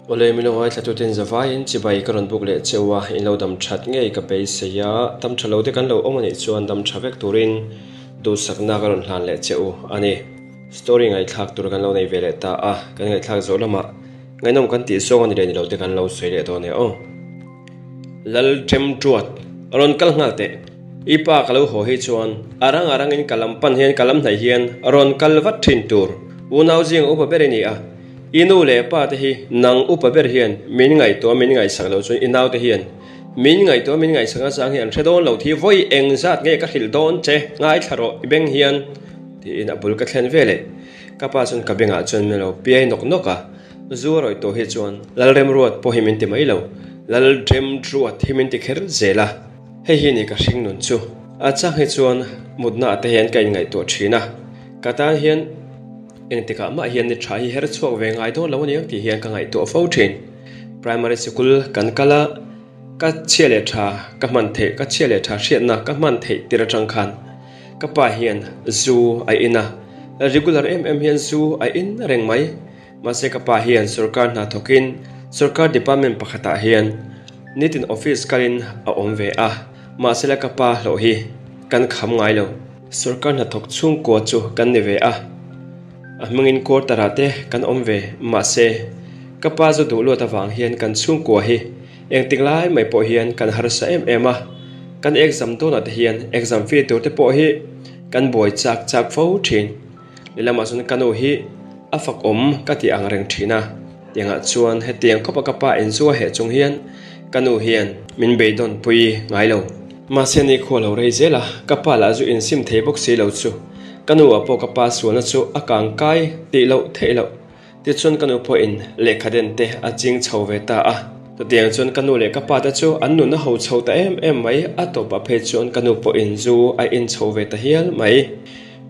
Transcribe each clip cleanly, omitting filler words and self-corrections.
Awle min lo ngaithlatuten zavaiin chibai ka rawn buk leh cheu a, in lo dam that ngei ka beisei a, dam tha lo te kan lo awm a nih chuan dam tha vek turin duhsakna ka rawn hlan leh cheu a ni. Story ngaihthlak tur kan lo nei ve leh ta a, kan ngaihthlak zawh lamah ngaihnawm kan tih zawng a ni leh ni lo te kan lo sawi leh dawn e aw. Lalṭemṭuat, rawn kal nghal teh. I pa ka lo haw hi chuan a rang a rangin ka lam pan hian ka lam hnaih hian rawn kal vat thin tur. Unau zinga upa ber i ni a, i nu leh pa te hi nang upa ber hian min ngaihtuah min ngaihsak lo chuan i nau te hian min ngaihtuah min ngaihsak a chang hi an hre dawn lo thi vawi eng zat nge ka hrilh dawn che ngaithla rawh i beng hian tiin a bul ka thlen veleh ka pa chuan ka bengah chuan min lo piai nawk nawk a. Zu a rawih tawh hi chuan Lalremruat pawh hi min ti mai lo, Lalremruat hi min ti kher zel a, hei hi ni ka hring nun chu. A chang hi chuan mutna ah te hian ka inngaihtuah thin a, ka tan hian engtikah mah hian ni tha hi her chhuak ve ngai dawn lo aniang tih hian ka ngaihtuah fo thin. Primary sikul kan kal a, ka chhia leh tha ka hman theih, ka chhia leh tha hriatna ka hman theih tir atang khan ka pa hian zu a in a, regular em em hian zu a in reng mai. Mahse ka pa hian sorkar hna thawkin sorkar department pakhatah hian nitin office kalin a awm ve a, mahsela ka pa hlawh hi kan kham ngai lo. Sorkar hnathawk chhungkua chu kan ni ve a, a hmingin quarter ah te kan awm ve, mahse ka pa zu duh luat avang hian kan chhungkua hi engtik lai mai pawh hian kan harsa em em a, kan exam dawnah te hian exam fee tur te pawh hi kan buai chak chak fo thin. Lehlamah chuan ka nu hi a fak awm ka ti ang reng thin a, tiangah chuan hetiang khawpa ka pa inzua heh chung hian ka nu hian min beidawn pui ngai lo. Mahse ni khua lo rei zel a, ka pa lah zu insim thei bawk si lo chu ka nu ah pawh ka pa sualna chu a kang kai tih loh theih loh. Tichuan ka nu pawhin lehkha den te a ching chho ve ta a. Chutiang chuan ka nu leh ka pa te chu an nun a ho chho ta em em mai, a tawpah phei chuan ka nu pawhin zu a in chho ve ta hial mai.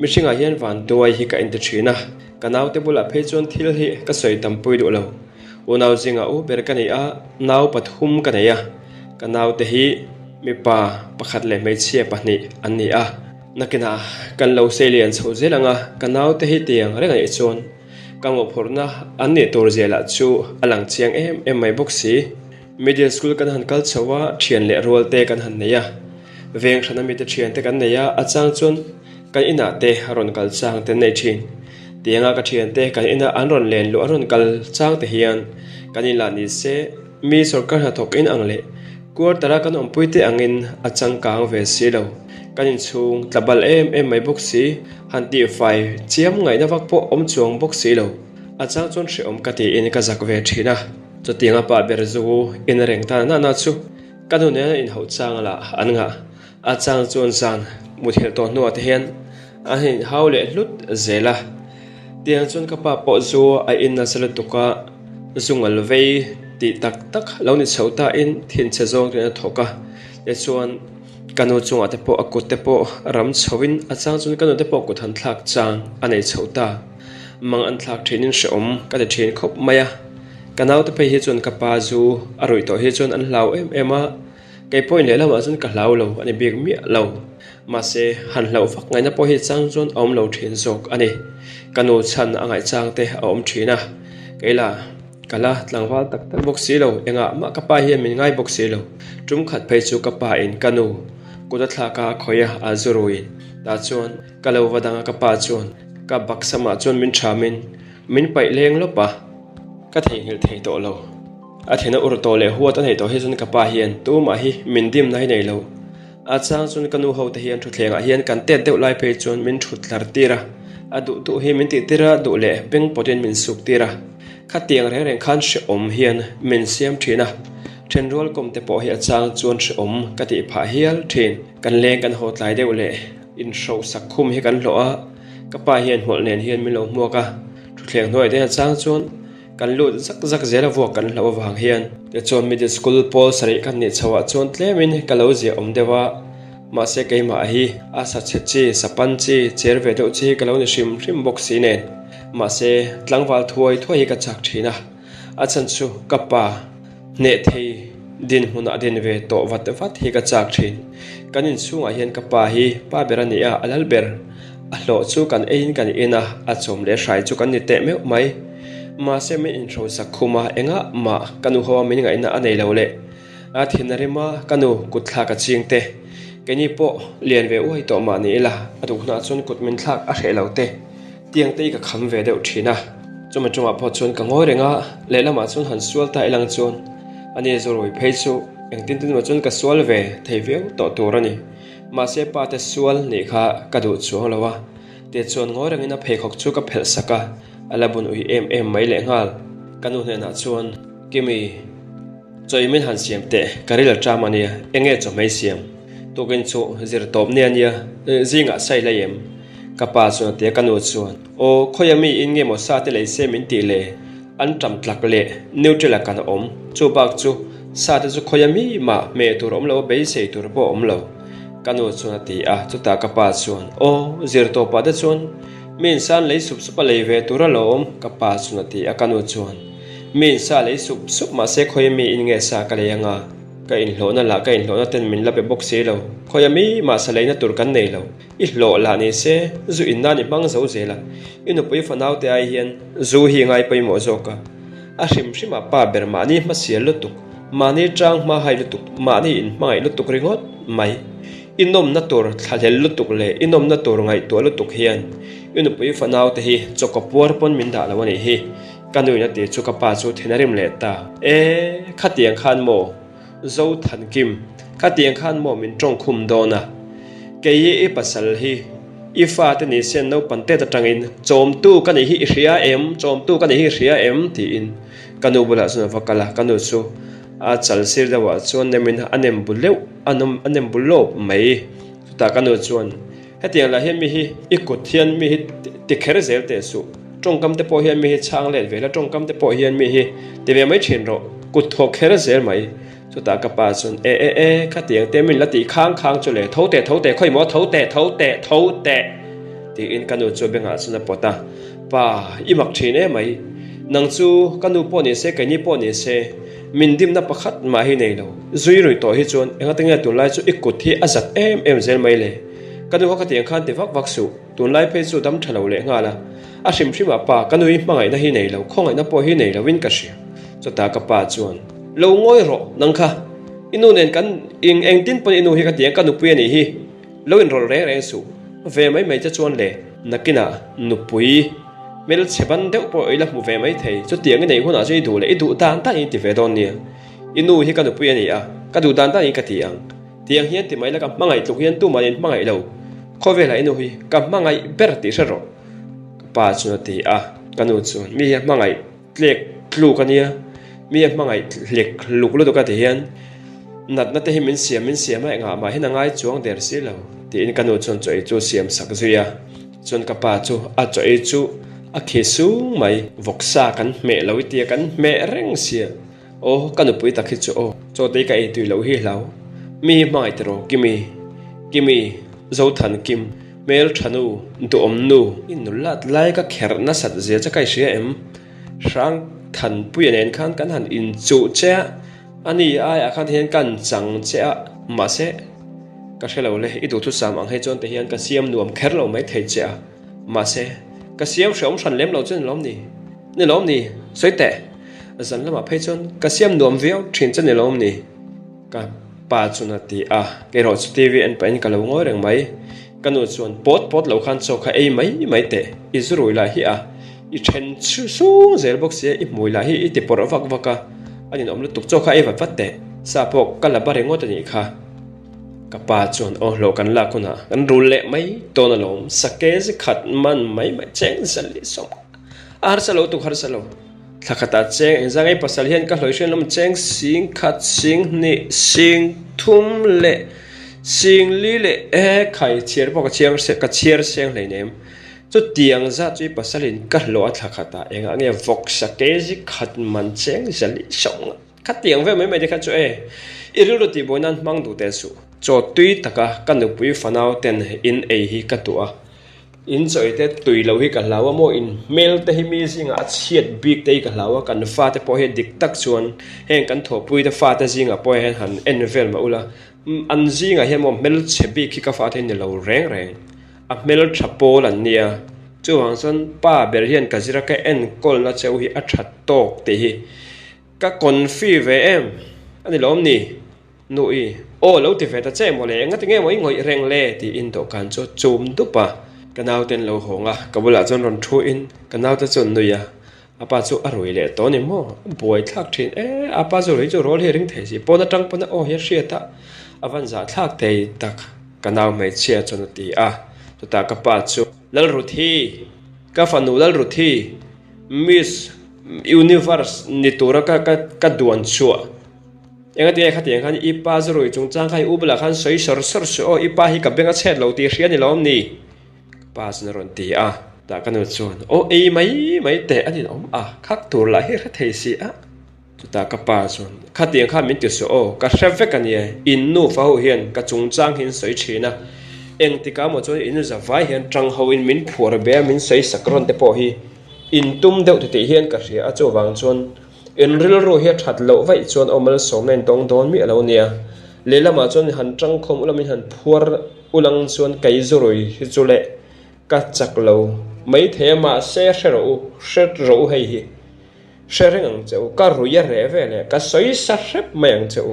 Mihringah hian vanduai hi ka inti thin a, ka naute bulah phei chuan thil hi ka sawi tampui duh lo. Unau zingah u ber ka nei a, nau pathum ka nei a, ka naute hi mipa pakhat leh hmeichhia pahnih an ni a. Nakinah kan lo seilian chho zel ang a, ka naute hi tiang reng a nih chuan Ka mawhphurhna an nih tur zia lah chu a lang chiang em em mai bawk si. Middle school kan han kal chho a, thian leh rual te kan han nei a. Veng hrana mite thian te kan nei a, a chang chuan kan inah te rawn kal chang te an nei thin. Tianga ka thian te kan inah an rawn len luh an rawn kal chang te hian kan inlah ni se mi sorkar hnathawk in ang leh Quarter a kan awmpui te angin a changkang ve si lo. Kan inchhung tla bal em em mai bawk si, han tihfai chiam ngaihna vak pawh awm chuang bawk si lo. A chang chuan hrehawm ka tiin ka zak ve thin a. Chutiang a pah ber zu in reng ta na na chu ka nu nena inhauh chang lah an ngah. A chang chuan zan muthelh tawh hnuah te hian an inhau leh hlut zel a. Tiang chuan ka pa pawh zu a in nasa lutuk a, zu ngal vei tih tak tak lo ni chho ta in thinchhe zawng chuan a thawk a, tichuan ka nu chungah te pawh a kut te pawh ram chho in a chang chuan ka nu te pawh kut han thlak chang a nei chho ta. Mang an thlak thin in hrehawm ka ti thin khawp mai a, ka naute phei hi chuan ka pa zu a ruih tawh hi chuan an hlau em em a, Kei pawhin lehlamah chuan ka hlau lo a ni bik miah lo. Mahse, han hlauh vak ngaihna pawh hi chang chuan a awm lo thin zawk a ni. Ka nu chhan a ngaih chang te a awm thin a. Kei la, ka la tlangval tak tak bawk si lo, engah mah ka pa hian min ngai bawk si lo. Tum khat phei chu ka pa in ka nu kut a thlak a a khawih a, a zu ruin. Tah chuan ka lo va dang a ka pa chuan ka baksamah chuan min thamin min paih leng lawp a, ka theihnghilh thei tawh lo. A thena ur tawh leh huat a neih tawh hi chuan ka pa hian tumah hi min dimna hi nei lo. A chang chuan ka nu ho te hian thutthlengah hian kan tet deuh lai phei chuan min thut tlar tir a, a duh duh hi min tih tir a, duh leh beng pawtin min suk tir a. Khatiang reng reng khan hrehawm hian min siam thin a, thenrual kawm te pawh hi a chang chuan hrehawm ka tih phah hial thin. Kan leng kan haw tlai deuh leh inhrohsak khum hi kan hlawh a, ka pa hian hmawlh nen hian min lo hmuak a, thutthleng hnuaiah te hian a chang chuan Kan lut zak zak zel a vuak kan hlauh avang hian. Tichuan middle school pawl sarih kan nih chhoah chuan tlemin ka lo ziah awm deuh a, mahse keimah hi a sa chhe chi, sa pan chi, cher ve deuh chi hi ka lo ni hrim hrim bawk si nen. Mahse tlangval thuai thuai hi ka chak thin a, a chhan chu ka pa hneh thei dinhmunah din ve tawh vat vat hi ka chak thin. Kan inchhungah hian ka pa hi pa ber a ni a, a lal ber. A hlawh chu kan eiin kan in a, a chawm leh hrai chu kan ni teh meuh mai. Mahse min inhrosak khum a, engah mah ka nu ho a min ngaihna a nei lo leh a thin a rem a, ka nu kut thlak a ching te. Keini pawh lian ve uai tawh mah ni ila, a duhna chuan kut min thlak a hreh lo te. Tiang te hi ka kham ve deuh thin a, chumi ṭumah pawh chuan ka ngawi reng a, lehlamah chuan han sual ta ilang chuan ani zurui phei chu engtin tin emaw chuan ka sual ve thei viau tawh tur a ni. Mahse pa te sual nih kha ka duh chuang lo a, te chuan ngawi rengin a pheikhawk chu ka phelh sak a, a la bun ui em em mai lehnghal. Ka nu hnenah chuan, Kimi. Chaw min han siam teh, ka ril a ṭam a nia, eng nge chawhmei siam? Tukin chu zir tawp nia nia, zingah sai lei em? Ka pa chuan a ti a, ka nu chuan, Aw, khawia mi in nge maw sa te lei se min tih le? An ṭam tlak leh neutral a kan awm, chu bak chu sa te chu khawia mi mah hmeh tur awm lo a beisei tur pawh a awm lo, ka nu chuan a ti a, chutah ka pa chuan, Aw, zir tawpah te chuan mi in san lei sup sup a lei ve tur alawm, ka pa chuan a ti a, ka nu chuan. Mi in sa lei sup sup mahse khawia mi in nge sa ka lei anga? Ka inhlawhna lah ka inhlawhna ten min la pe bawk si lo. Khawia mi mah sa leina tur kan nei lo. I hlawh lah ni se, zu in nan i hmang zo zel a. I nupui fanau te ai hian zu hi ngai pawimawh zawk a. A hrim hrim ah pa ber mahni hmasial lutuk, mahni tang hma hai lutuk, mahni in hmangaih lutuk ringawt mai. I nawmna tur thlahlel lutuk leh i nawmna tur ngaihtuah lutuk hian i nupui fanau te hi chawkaw puar pawn min dah lo a nih hi. Ka nuin a ti chu ka pa chu then a rim leh ta. E, khatiang khan maw? Zothankim, khatiang khan maw min tawng khum dawn a? Kei hi i pasal hi, i fate ni sen naupang tet atangin chawmtu ka nih hi i hria em? Chawmtu ka nih hi i hria em? tiin ka nu bulah chuan a va kal a, ka nu chu a chal sir deuhah chuan nemin a nem bu leuh a nem bu lawp mai. Chutah ka nu chuan. Hetiang lah hian mi hi i kut hian mi hi ti kher zel teh suh. Tawngkam te pawh hian mi hi chhang let ve la, tawngkam te pawh hian mi hi ti ve mai thin rawh. Kut thawk kher zel mai. Chutah ka pa chuan, E e e, khatiang te min la tih khang khang chu le, tho teh tho teh khawi maw, tho teh tho teh tho teh tiin ka nu chu bengah chuan a pawt a. Pa, i mak thin e mai. Nang chu ka nu pawh ni se, keini pawh ni se, min dimna pakhat mah hi nei lo. Zui rui tawh hi chuan engati nge tunlai chu i kut hi a zat em em zel mai le. Ka nu kha khatiang khan ti vak vak suh, tunlai phei chu dam tha lo leh nghal a. A hrim hrim ah pa, ka nui hmangaihna hi nei lo, khawngaihna pawh hi nei lo in ka hria. Chutah ka pa chuan, Lo ngawi rawh, nang kha. I nu nen kan ing engtin pawn i nu hi ka ti ang, ka nupui a nih hi. Lo inrawlh reng reng suh. Ve mai mai che chuan le, nakinah nupui hmelchhe ban deuh pawh i la hmu ve mai thei. Chutiang i neih hunah chuan i duh leh i duh dan dan in ti ve dawn nia. I nu hi ka nupui a ni a, ka duh dan dan in ka ti ang. Tiang hian ti mai la ka hmangaih tluk hian tuman in hmangaih lo. Khawvelah i nu hi ka hmangaih ber tih hre rawh. Ka pa chuan a ti a, ka nu chuan mi hi a hmangaih tlek tluk a nia, mi a hmangaih hlek hluk lutuk a ti hian natna te hi min siam min siam a engah mah hian a ngai chuang der si lo tiin ka nu chuan chaw ei chu siam sak zui a. Chuan ka pa chu a chaw ei chu a khi sung mai, vawksa kan hmeh lo i tia kan hmeh reng sia. Aw ka nupui tak hi chu aw. Chaw te ka ei tui loh hi hlau. Mi hi hmangaih tiraw Kimi? Kimi, Zothan Kim, hmel tha nu, duhawm nu. I nulat lai ka kherh nasat zia che ka i hria em? Hrang Thanpuia nen khan kan han inchuh che a, ani aiah khan hian kan chang che a, mahse ka hre lo le, i duhthusam ang hei chuan ti hian ka siam nuam kher lo mai thei che a, mahse ka siam hreawm hran lem lo chu ni lawm ni? Ni lawm ni? Sawi teh! Zan lamah phei chuan ka siam nuam viau thin che ni lawm ni? Ka pa chuan a ti a, kerawh chu TV en pahin ka lo ngawi reng mai. Ka nu chuan pawt pawt lo khan chaw kha ei mai mai teh, i zu rui lah hi a, i then sung zel bawk sia, i hmui lah hi i ti pawrh vak vak a, a ninawm lutuk chaw kha ei vat vat teh, sa pawh ka la ba ringawt a nih kha. Ka pa chuan aw hlawh kan lak hunah kan rul leh mai dawn alawm, sake zi khat man mai mai cheng zal leh sawm a harsa lo tuk harsa lo. Thla khatah cheng engzah ngei pasal hian ka hlawi hrian lawm cheng sing khat, sing hnih, sing thum leh sing li leh e khai chhiar pawh ka chhiar ka chhiar seng hleinem. Chutiang zat chu i pasalin ka hlawh a thla khatah engah nge vawksa kg khat man cheng zali sawng a khatiang vel mai mai te kha chu e i rilru tihbuai nan hmang duh teh suh. Chaw tui taka ka nupui fanau ten in ei hi ka duh a. In chawi te tui lo hi ka hlau a maw, in hmel te hi mi zingah a chhiat bik te hi ka hlau a, kan fate pawh hi dik tak chuan heng kan thawhpui te fate zingah pawh hian han en vel mah ula, an zingah hian maw hmelchhe bik hi ka fate hi ni lo reng reng, a hmeltha pawl an nia. Chuvang chuan pa ber hian ka zira ka enkawlna cheu hi a tha tawk tih hi ka confi ve em a ni lawm ni? Nui, Aw lo ti ve ta che maw le, engati nge maw i ngawih reng le? tiin dawhkan chu a chum dup a. Ka naute an lo hawng a, ka bulah chuan rawn thu in ka naute chu an nui a, a pa chu a rui leh tawh a ni maw? A buai thlak thin e, a pa chu rui chu rawl hi a ring thei si, pawn atang pawn a aw hi a hriat a, a van zah thlak thei tak, ka nau hmeichhia chuan a ti a, chutah ka pa chu, Lalruthi, ka fanu Lalruthi, Miss Universe ni tura ka ka ka duan chhuah. Engati nge khatiang khan i pa zarui chungchang kha i u bulah khan sawi sawr sawr suh aw, i pa hi ka beng a chhet lo tih hria ni lawm ni? Ka pa chuan a rawn ti a, tah ka nu chuan aw ei mai mai teh a ninawm a, khak tur lah hi hre thei si a. Chutah ka pa chuan khatiang khan min ti suh aw, ka hre vek a nia, in nufa ho hian ka chungchang hi in sawi thin a, engtikah maw chuan in zavai hian tang ho in min phuar be a min sawi sak rawn te pawh hi in tum deuh titih hian ka hria a, chuvang chuan In rilru hi a that loh vaih chuan aw malsawmna in tawng dawn miah lo nia. Lehlamah chuan han tangkhawm ula min han phuar ulang chuan kei zurui hi chu leh ka chak lo mai thei a mahse hre rawh u, hre rawh u hei hi. Hre reng ang che u, ka rui a reh ve leh ka sawi sa hrep mai ang che u.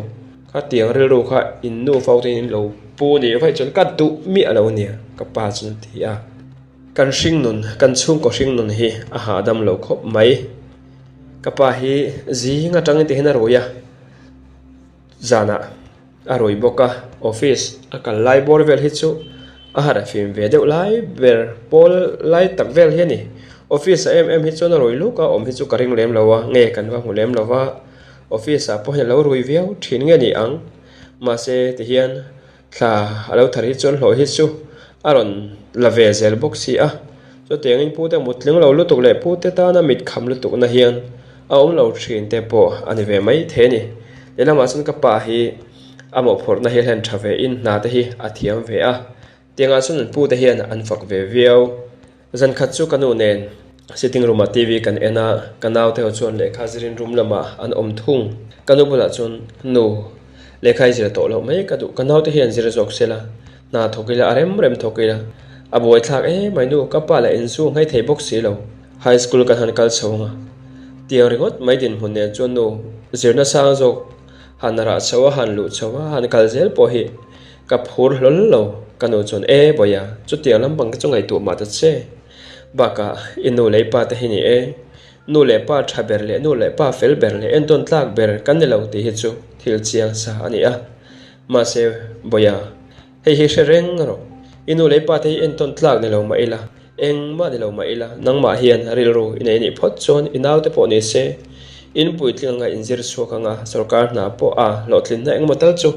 Khatiang rilru kha in nu fau te in lo pu nih vaih chuan ka duh miah lo nia ka pa chuan a ti a. Kan hringnun, kan chhungkaw hringnun hi a hahdam lo khawp mai. Ka pa hi zing atangin ti hian a rui a, zanah a rui bawk a, office a kal lai bawr vel hi chu a harh fim ve deuh lai ber pawl lai tak vel hi a ni. Office ah em em hi chuan a rui luk a, awm hi chu ka ring lem lo a, nge kan va hmu lem lo va, office ah pawh hian a lo rui viau thin nge ni ang, mahse ti hian Thla a lo thar hi chuan hlawh hi chu a rawn la ve zel bawk si a, chutiangin pute mut tling lo lutuk leh pute tana mit kham lutukna hian a awm lo thin te pawh a ni ve mai thei a ni. Lehlamah chuan ka pa hi a mawhphurhna hi a hlen tha ve in hna te hi a thiam ve a, tiangah chuan an pute hian an fak ve viau. Zan khat chu ka nu nen sitting room ah TV kan en a, ka naute ho chuan lehkha zirin room lamah an awm thung. Ka nu bulah chuan, Nu, lehkha i zir tawh loh mai ka duh, ka naute hian zir zawk se la, hna thawk ila, a rem rem thawk ila, a buaithlak emai nu, ka pa lah inzu nghei thei bawk si lo, high school kan han kal chho ang a, tiang ringawt mai dinhmun nen chuan nu, zirna sang zawk han rah chho a, han luh chho a, han kal zel pawh hi Ka phur hlawl lo, ka nu chuan e Bawiha, chutiang lampang te chu ngaihtuah mah ta che. Bakah i nu leh i pa te hi ni e, nu leh pa tha ber leh nu leh pa fel ber leh entawn tlak ber kan ni lo tih hi chu thil chiang sa a ni a. Mahse, Bawiha, hei hi hre reng rawh, i nu leh i pa te hi entawn tlak ni lo mah ila, engmah ni lo mah ila, nangmah hian rilru i nei nih phawt chuan i naute pawh ni se, in puitling anga inzir chhuak anga sorkar hna pawh a hlawhtlinna engemaw tal chu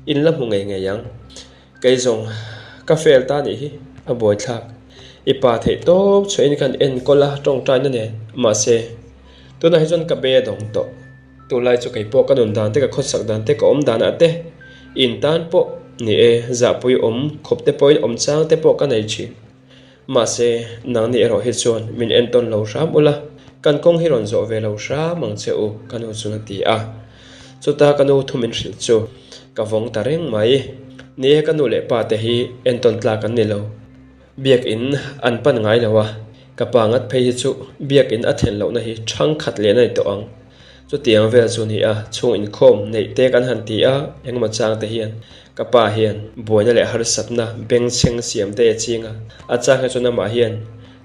In la hmu ngei ngei ang. Kei zawng ka fail ta nih hi a buaithlak. I pa theih tawp chhuahin khan enkawl a tawngtaina nen. Mahse, tunah hi chuan ka be a dawng tawh. Tunlai chu kei pawh ka nun dan te, ka khawsak dan te, ka awm danah te, in tan pawh ni e, zahpui awm khawp te pawhin awm chang te pawh ka nei thin. Mahse, nangni erawh hi chuan min entawn lo hram ula, kan kawng hi rawn zawh ve lo hram ang che u, ka nu chuan a ti a. Chuta ka nu thu min hrilh chu ka vawng ta reng mai. Ni e, ka nu leh pa te hi entawn tlak an ni lo. Biakin an pan ngai lo a, ka pa ngat phei hi chu biakin a thlen lohna hi thangkhat leh a ni tawh ang. Chutiang vel chu ni a, chhung inkhawm neih te kan han ti a, engemaw chang te hian ka pa hian buaina leh harsatna bengchheng siam te a ching a, a chang hi chuan amah hian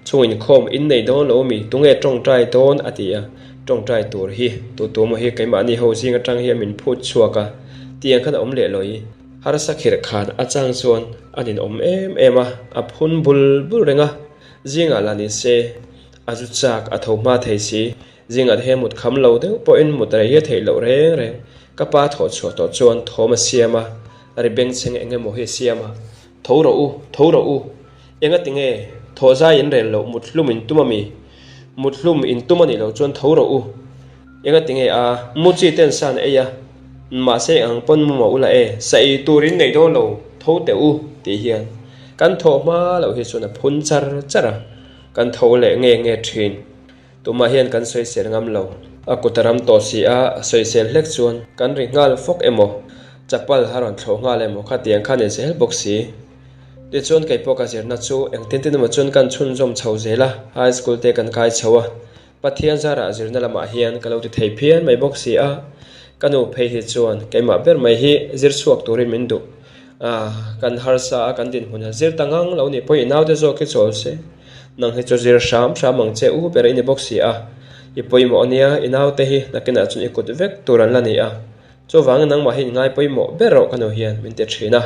chhung inkhawm in nei dawn lo mi, tunge tawngtai dawn a ti a, tawngtai tur hi tu tu emaw hi keimahni ho zing atang hian min phut chhuak a, tiang khan a awm leh lawi. Harsa khirh khan a chang chuan a ninawm em em a, a phun bul bul reng a, zingah lah ni se a zu chak a tho hma thei si. Zingah te hian mut kham lo deuh pawhin mut rei hi a theih loh reng reng. Ka pa thawh chhuah tawh chuan thawm a siam a, ri bengchheng eng emaw hi a siam a. Tho rawh u, tho rawh u. Enga tinge thawh zai in rel loh mut hlum in tum a mi? Mut hlum in tum a nih loh chuan tho rawh u. Enga tinge a, mu chi ten san ei a, mahse eng ang pawn mu mah ula e, sa ei tur in nei dawn lo, tho teh u, tih hian kan thawh hma loh hi chuan a phun char char a, kan tho leh nge nge thin. Tumah hian kan sawisel ngam lo. A kut a ram tawh si a, sawisel hlek chuan kan ri nghal fawk emaw, chapal a rawn thlawh nghal emaw khatiang kha ni zel bawk si. Tichuan kei pawh ka zirna chu engtin tin emaw chuan kan chhunzawm chho zel a, high school te kan kai chho a, Pathian zarah zirna lamah hian ka lo ti thei phian mai bawk si a, ka nu phei hi chuan keimah ber mai hi zir chhuak turin min duh a, kan harsa a kan dinhmun a zir ta ngang lo nih pawh i naute zawk hi chawl se, nang hi chu zir hram hram ang che u ber i ni bawk si a, i pawimawh ania i naute hi nakinah chuan i kut vek tur an la ni a, chuvangin nangmah hi inngai pawimawh ber rawh ka nu hian min ti thin a.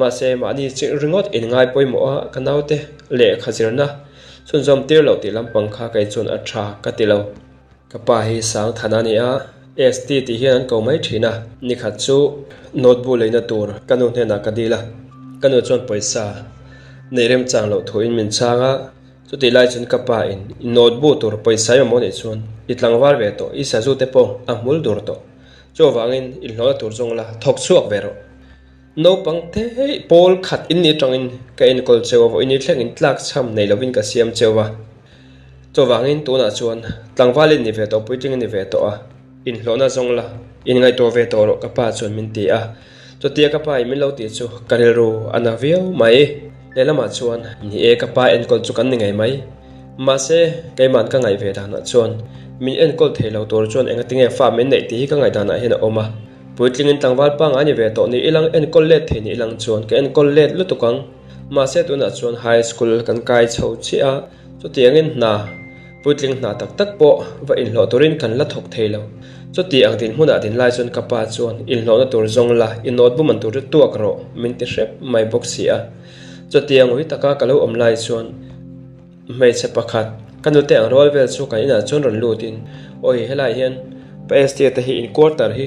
Mahse, mahni chirh ringawt in ngai pawimawh a, ka naute lehkha zirna chhunzawm tir loh tih lampang kha kei chuan a tha ka ti lo. Ka pa hi Sangthana a ni a, ST tih hian an ko mai thin a. Nikhat chu note bu leina tur ka nu hnenah ka dil a, ka nu chuan pawisa neih remchang loh thuin min chhang a, chutih lai chuan ka pa in i note bu tur pawisa i mamawh nih chuan i tlangval ve tawh, i sazu te pawh a hmul dur tawh, chuvangin inhlawhna tur zawng la thawk chhuak ve rawh. Naupang te pawl khat in ni atangin ka enkawl cheu a, vawiin i thleng in tlak chham nei lovin ka siam cheu a. Chuvangin tunah chuan tlangval in ni ve tawh, puitling in ni ve tawh a, inhlawhna zawng la, inngaihtuah ve tawh rawh ka pa chuan min ti a. Chutia ka pa in min lo tih chu ka rilru a na viau mai. Lehlamah chuan ni e ka pa enkawl chu kan ni ngei mai. Mahse keima'n ka ngaih ve danah chuan min enkawl thei lo tur chuan engatinge fa min neih tih hi ka ngaih danah hian a awm a. Puitlingin tlangval pangngai ni ve tawh ni ilang enkawl let thei ni ilang chuan ka enkawl let lutuk ang. Mahse tunah chuan high school kan kai chho chiah a, chutiangin hna, puitling hna tak tak pawh va inhlawh turin kan la thawk thei lo. Chuti ang dinhmunah din lai chuan ka pa chuan inhlawhna tur zawng la, i note bu man tur chu tuak rawh min ti hrep mai bawk si a. Chutiang ui taka ka lo awm lai chuan. Hmeichhe pakhat, ka nute ang rual vel chu kan inah chuan rawn lutin, Awi, helaiah hian pa ST te hi in quarter hi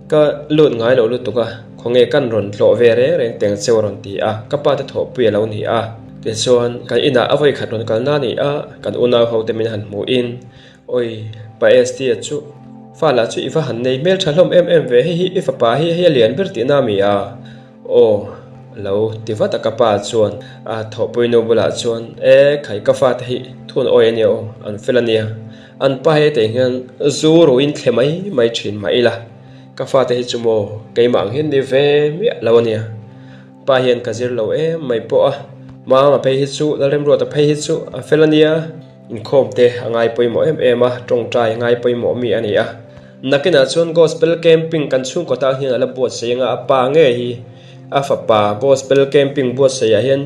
ka lut ngai lo lutuk a, khawnge kan rawn tlawh ve reng reng teng cheu a rawn ti a, ka pa te thawhpui a lo ni a. Tichuan, kan inah a vawikhat rawn kalna a ni a, kan unau ho te min han hmuhin, Awi, pa ST chu fa lah chu i va han nei hmeltha hlawm em em ve, hei hi i fapa hi hei a lian ber tihna a mi a? Aw, lo ti vat a ka pa chuan a thawhpui nu bulah chuan, E khai ka fate hi thun awi a nia aw, an fel a nia. An pa hi hetah hian zu ruin thle mai mai thin mah ila, ka fate hi chu maw keimah ang hian ni ve miah lo a nia. Pa hian ka zir lo em mai pawh a, Mama phei hi chu, Lalremruata phei hi chu a fel a nia. Inkhawm te a ngai pawimawh em em a, tawngtai a ngai pawimawh mi a ni a. Nakinah chuan Gospel Camping kan chhungkaw tan hian a la buatsaih anga a pa nge hi a fapa Gospel Camping buatsaihah hian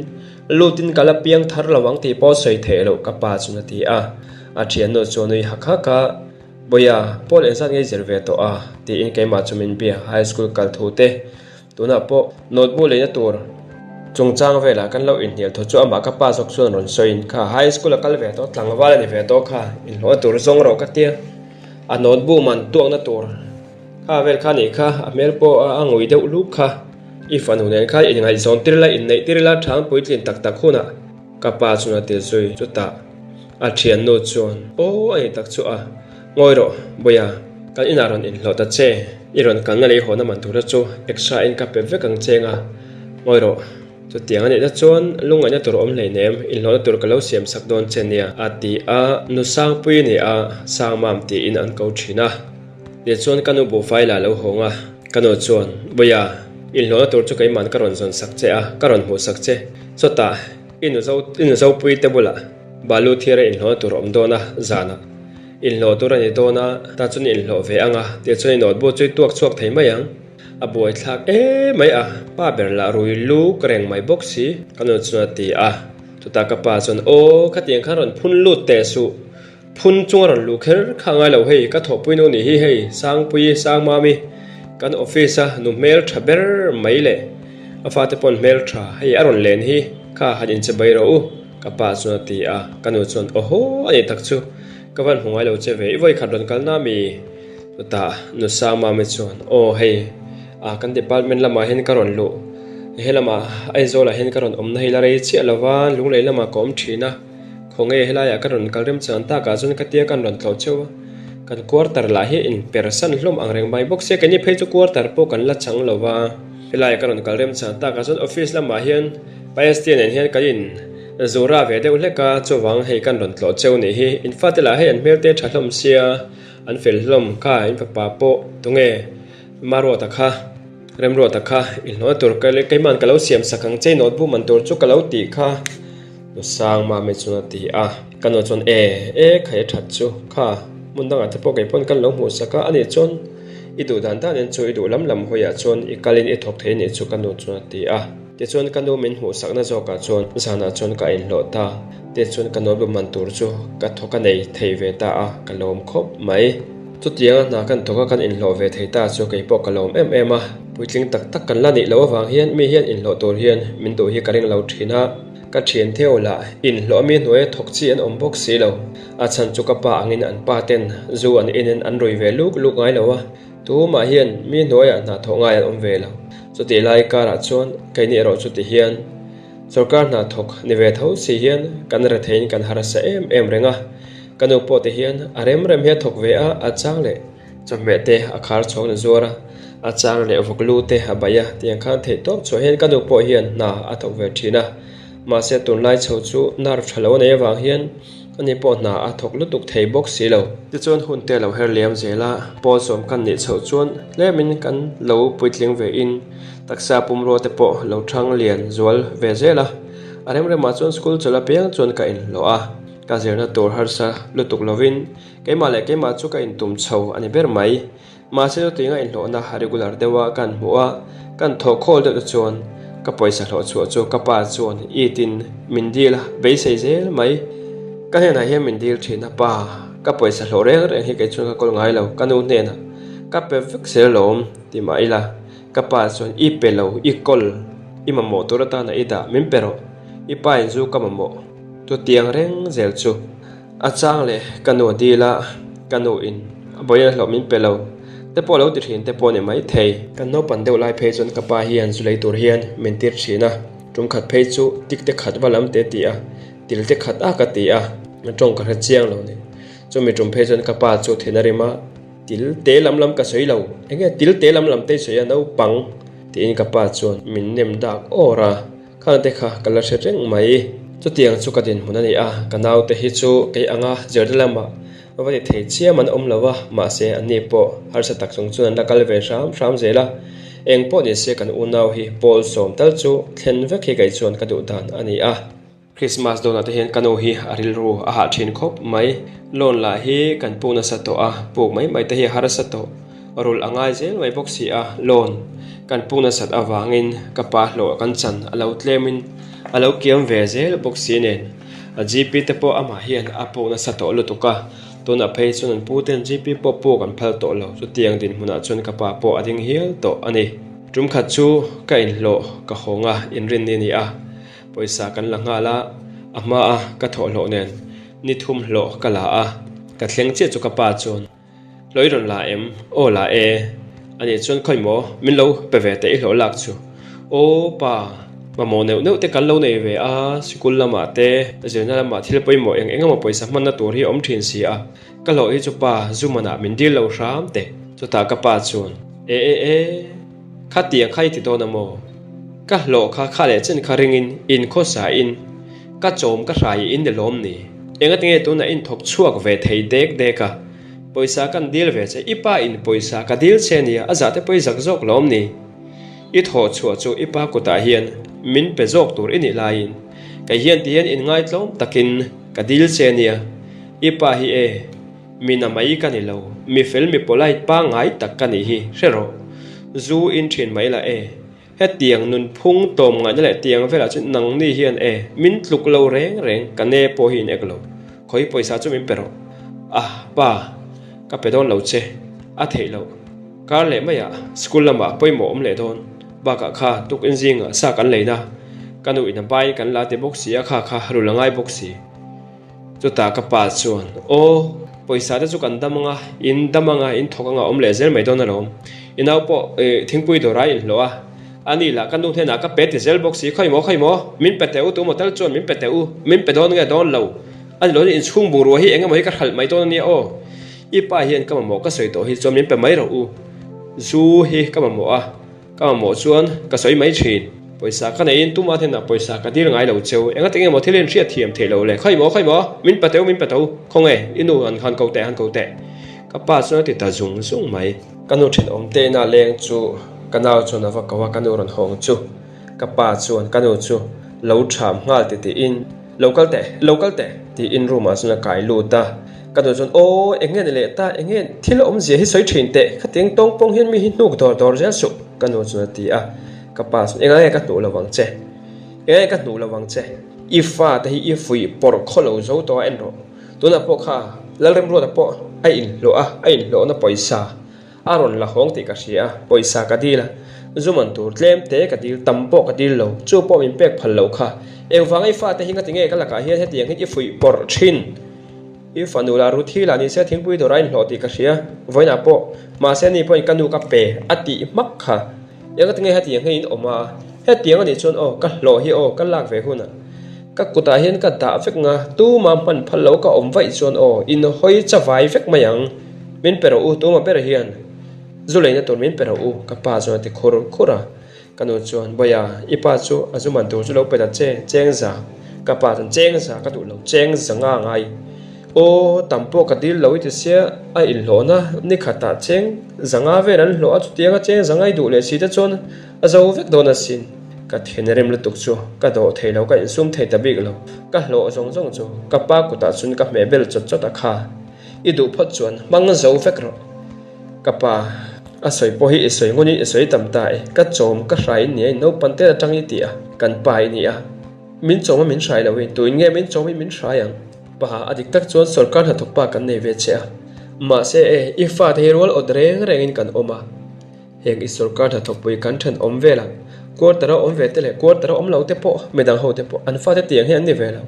lutin ka la piang thar lo ang tih pawh sawi theih loh ka pa chuan a ti a. A thiannu chuan nui hak hak a, Bawia, Paul engzat nge i zir ve tawh a? tiin keimah chu min bia, High School kal thu te Tunah pawh note bu leina tur chungchang velah kan lo inhnial thu chu amah ka pa zawk chuan rawn sawiin kha high school a kal ve tawh tlangval a ni ve tawh kha inhlawhna tur zawng rawh ka tia a note bu man tuakna tur kha vel kha nih kha a hmel pawh a ngui deuh luk kha i fanu nen khan inngaihzawn tir ila inneih tir ila thang puitlin tak tak hunah ka pa chuan a ti zui chutah a thiannu chuan aw a ni tak chu a Ngawi rawh, Bawia, kan inah rawn inhlawh ta che, i rawn kalna lei hawhna man tura chu extra in ka pe vek ang che nga. Ngawi rawh, chutiang a nihna chuan lungngaihna tur awm hleinem, inhlawhna tur ka lo siam sak dawn che nia, a ti a, nu Sangpui ni a, Sangmam tiin an ko thin a. Tichuan ka nu buhfai lah lo hawng a, ka nu chuan, Bawia, inhlawhna tur chu keiman ka rawn zawn sak che a, ka rawn hmuh sak che, chawtah i nu i nu Zopui te bulah balu thiara inhlawhna tur a awm dawn a, zanah. Inhlawh tur a ni dawn a, ta chuan inhlawh ve ang a, tih chuan i note bu chu i tuak chhuak thei mai ang. A buaithlak em mai a, pa ber lah rui luk reng mai bawk si, ka nu chuan a ti a. Chutah ka pa chuan, Aw, khatiang khan rawn phun lut teh suh, phun chunga rawn luh kher kha a ngai lo hei, ka thawhpui nu nih hi hei, Sangpuii, Sangmami, kan office a nu hmel tha ber mai leh a fate pawn hmel tha, hei a rawn len hi, kha han inche bai rawh u. Ka pa chuan a ti a, ka nu chuan Awhaw a ni tak chu, ka van hmu ngai lo che ve, i vawi khat rawn kal na mi? Chutah nu Sangmami chuan Aw hei, ah kan department lamah hian ka rawn luh, he lamah Aizawlah hian ka rawn awm na hi la rei chiah lo va, Lunglei lamah ka awm thin a, khawnge helaiah ka rawn kal remchang takah chuan ka tia kan rawn tlawh cheu a, kan quarter lah hi inpersan hlawm ang reng mai bawk sia, keini phei chu quarter pawh kan la chang lo va, helaiah ka rawn kal remchang takah chuan office lamah hian Paestia nen hian kan in zura ve deuh hlek a, chuvang hei kan rawn tlawh cheu nih hi. In fate lah hei an hmel te tha hlawm sia, an fel hlawm kha in fapa pawh tunge Maruata kha. Remruata kha i hlawhna tur keiman ka lo siam sak ang che i notebook man tur chu ka lo tih kha Nu Sangmami chuan a ti a. Ka nu chuan e, e khai a that chu kha hmun dangah te pawh kei pawn kan lo hmuh sak a, ani chuan i duh dan danin chu i duh lam lam hawiah chuan i kalin i thawk thei anih chu ka nu chuan a ti a. Tichuan ka nu min hmuh sakna zawkah chuan zanah chuan ka inhlawh ta. Tichuan ka notebook man tur chu ka thawk a nei thei ve ta a, ka lawm khawp mai. Chutianga hna kan thawk a kan inhlawh ve thei ta chu kei pawh ka lawm em em a. Puitling tak tak kan la nih loh avang hian mi hian inhlawh tur hian min duh hi ka ring lo thin a. Ka thian theu lah inhlawh mi hnuaia thawk chi an awm bawk si lo. A chhan chu ka pa angin an pa ten zu an inin an rui ve luk luk ngai lo a. Tumah hian mi hnuaiah hna thawh ngai an awm ve lo. Chutih lai karah chuan keini erawh chuti hian sorkar hna thawk ni ve tho si hian kan retheiin kan harsa em em reng a. Ka nu pawh ti hian a rem rem hi a thawk ve a, a chang leh chawhmeh te a khar chhawng na zuar a, a chang leh vawk lu te a baih a tiang khan theih tawp chhuah hian ka nu pawh hian hna a thawk ve thin a. Mahse tunlai chho chu nerve tha lo a nei avang hian ani pawh hna a thawk lutuk thei bawk si lo. Tichuan hun te lo her liam zel a, pawl sawm kan nih chhoh chuan tlemin kan lo puitling ve in taksa pumrua te pawh lo thang lian zual ve zel a. A rem remah chuan school chawlh apiang chuan ka inhlawh a, ka zirna tur harsa lutuk lovin keimah leh keimah chu ka intum chho a ni ber mai. Mahse chutianga inhlawhna regular deuha kan hmuh a, kan thawh khawl deuh te chuan ka pawisa hlawh chhuah chu ka pa chuan it in min dil a, beisei zel mai. Ka hnenah hian min dil thin a, Pa, ka pawisa hlawh reng reng hi kei chuan ka kawl ngai lo, ka nu hnenah ka pe vek zel alawm ti mah ila, ka pa chuan i pe lo, i kawl, i mamawh tur atana i dah, min pe rawh, i pa in zu ka mamawh, chutiang reng zel chu. A chang leh ka nu a dil a, ka nu in a bawiin a hlawh min pe lo te pawh lo ti thin te pawh a ni mai thei. Kan naupan deuh lai phei chuan ka pa hian zu lei tur hian min tir thin a, tum khat phei chu tik te khat va lam te ti a, til te khat a ka ti a, tawng ka hre chiang lo ni. Chumi tum phei chuan ka pa chu thin a rim a, til te lam lam ka sawi lo, eng nge til te lam lam te i sawi a naupang tiin ka pa chuan min nem dak awr a. Khang te kha ka la hre reng mai. Chutiang chu ka dinhmun a ni a, ka naute hi chu kei anga zirna lamah va ti thei chiam an awm lo a, mahse anni pawh harsa tak chung chuan an la kal ve hram hram zel a. Eng pawh ni se kan unau hi pawl sawm tal chu thlen vek hi kei chuan ka duh dan a ni a. Christmas dawnah te hian ka nu hi a rilru a hah thin khawp mai. Loan lah hi kan puk nasa tawh a, puk mai mai te hi a harsa tawh. Rulh a ngai zel mai bawk si a, loan kan puk nasat avangin ka pa hlawh kan chan a lo tlemin a lo kiam ve zel bawk si nen a GP te pawh amah hian a puk nasa tawh lutuk a, tunah phei chuan an pu ten GP pawh puk an phal tawh lo, chutiang dinhmunah chuan ka pa pawh a ding hial tawh a ni. Tum khat chu ka inhlawh ka hawng a, inrinni a ni a, pawisa kan la nghal a, a hmaa ka thawhhlawh nen ni thum hlawh ka la a, ka thleng chiah chu ka pa chuan. Hlawh i rawn la em? Aw la e. Anih chuan khawi maw? Min lo pe ve teh i hlawh lak chu. Aw pa, mamawh neuh neuh te kan lo nei ve a, sikul lamah te, zirna lamah thil pawimawh eng eng emaw pawisa hmanna tur hi a awm thin si a, ka hlawh hi chu pa zu manah min dil lo hram teh. Chutah ka pa chuan, E e e, khatiang kha i ti dawn a maw? Ka hlawh kha kha leh chen kha ringin inkhawsa in, Ka chawm ka hrai in ni lawm ni? Engatinge tunah in thawk chhuak ve thei dek dek a? Pawisa kan dil ve che, i pa in pawisa ka dil che nia, a zah te pawh i zak zawk lawm ni? I thawh chhuah chu i pa kutah hian min pe zawk tur i nih laiin kei hian ti hian inngaitlawm takin ka dil che nia, i pa hi e, mi na mai ka ni lo, mi fel mi polite pangngai tak ka nih hi, hre rawh. Zu in thin mai la e. Hetiang nunphung tawm ngaihna leh tiang velah chuan nangni hian e, min tluk lo reng reng, ka ne pawh hi in ek lo. Khawi pawisa chu min pe rawh. Ah, pa, ka pe dawn lo che. A theih loh. Kar leh maiah school lamah pawimawh awm leh dawn. Bakah kha tukin zingah sa kan leina. Ka nu in a baiin kan la ti bawk si a, kha kha rul a ngai bawk si. Chutah ka pa chuan, Aw, pawisa te chu kan dam anga, in dam anga, in thawk anga awm leh zel mai dawn alawm. I nau pawh thingpui dawr a inhlawh a, a ni lah ka nu hnenah ka pe ti zel bawk si, khawi maw, khawi maw, min pe teh u, tu maw tal chuan min pe teh u, min pe dawn nge dawn lo, a ni lo inchhung bungrua hi eng emaw hi ka hralh mai dawn a nia aw, i pa hian ka mamawh ka sawi tawh hi chuan min pe mai rawh u, zu hi ka mamawh a. Ka mamawh chuan ka sawi mai thin. Pawisa ka neiin tuma hnenah pawisa ka dil ngai lo cheu. Enga tinge maw thil in hriat thiam theih loh le? Khawi maw, khawi maw? Min pa teu, min pa teu. Khawnge, i nu an han ko teh, han ko teh. Ka pa chuan a ti ta zung zung mai. Ka nu thenawm te ina leng chu Ka nau chuan a va ko a, ka nu rawn hawng chu. Ka pa chuan ka nu chu lo ṭham nghal ti tiin, Lo kal teh, lo kal teh, tiin room ah chuan a kai lut a. Ka nu chuan, Aw, eng nge ni leh ta, eng nge thil awmzia hi sawi ṭhin teh, khatiang tawng pawng hian mi hi hnuk dawr dawr zel suh, ka nu chuan a ti a. Ka pa chuan, Engah nge ka hnuh lo vang che? Engah nge ka hnuh lo vang che? I fate hi i fuih pawrh khaw lo zo tawh a en rawh. Tunah pawh kha Lalremruata pawh a inhlawh a, a inhlawhna pawisa a rawn la hawng tih ka hria a, pawisa ka dil a, zu man tur tlem te ka dil, tam pawh ka dil lo, chu pawh min pek phal lo kha. Engvanga i fate hi ngati nge ka lakah hian hetiang hian i fuih pawrh thin? I fanu lah Ruthi lah nise thingpui dawrah a inhlawh tih ka hria, vawiinah pawh, mahse ani pawhin ka nu ka pe a tih hmak kha. Engati nge hetiang hi in awm a? Hetiang a nih chuan aw, ka hlawh hi aw, ka lak ve hunah ka kutah hian ka dah vek nga, tuma hman phal lo ka awm vaih chuan aw, in hawi chavai vek mai ang. Min pe rawh u, tuma ber hian zu leina tur min pe rawh u, ka pa chuan a ti khur khur a. Ka nu chuan, Bawia, i pa chu a zu man tur chu lo pe ta che, cheng za. Ka pa chuan, Cheng za ka duh lo, cheng za nga ngai. Aw, tam pawh ka dil lo i ti sia, a inhlawhna ni khatah cheng zanga vel an hlawh a, chutianga cheng zanga i duh leh si te chuan a zo vek dawn asin. Ka thinrim lutuk chu ka dawh thei lo, ka insum thei ta bik lo. Ka hlawh zawng zawng chu ka pa kutah chuan ka hmeh bel chawt chawt a kha, i duh phawt chuan hmang zo vek rawh. Ka pa, a sawi pawh hi i sawi ngunin i sawi tam ta e, ka chawm ka hrai in nia i naupang tel atang i ti a, kan pa i ni a, min chawm a min hrai lo i, tuin nge min chawm i min hrai ang? Paha a dik tak chuan sorkar hnathawk pa kan nei ve che a, mahse e, i fate hi rual awt reng rengin kan awm a, heng i sorkar hnathawkpui kan then awm velah quarter a awm ve te leh quarter a awm lo te pawh midang ho te pawh an fate tiang hi an ni ve lo,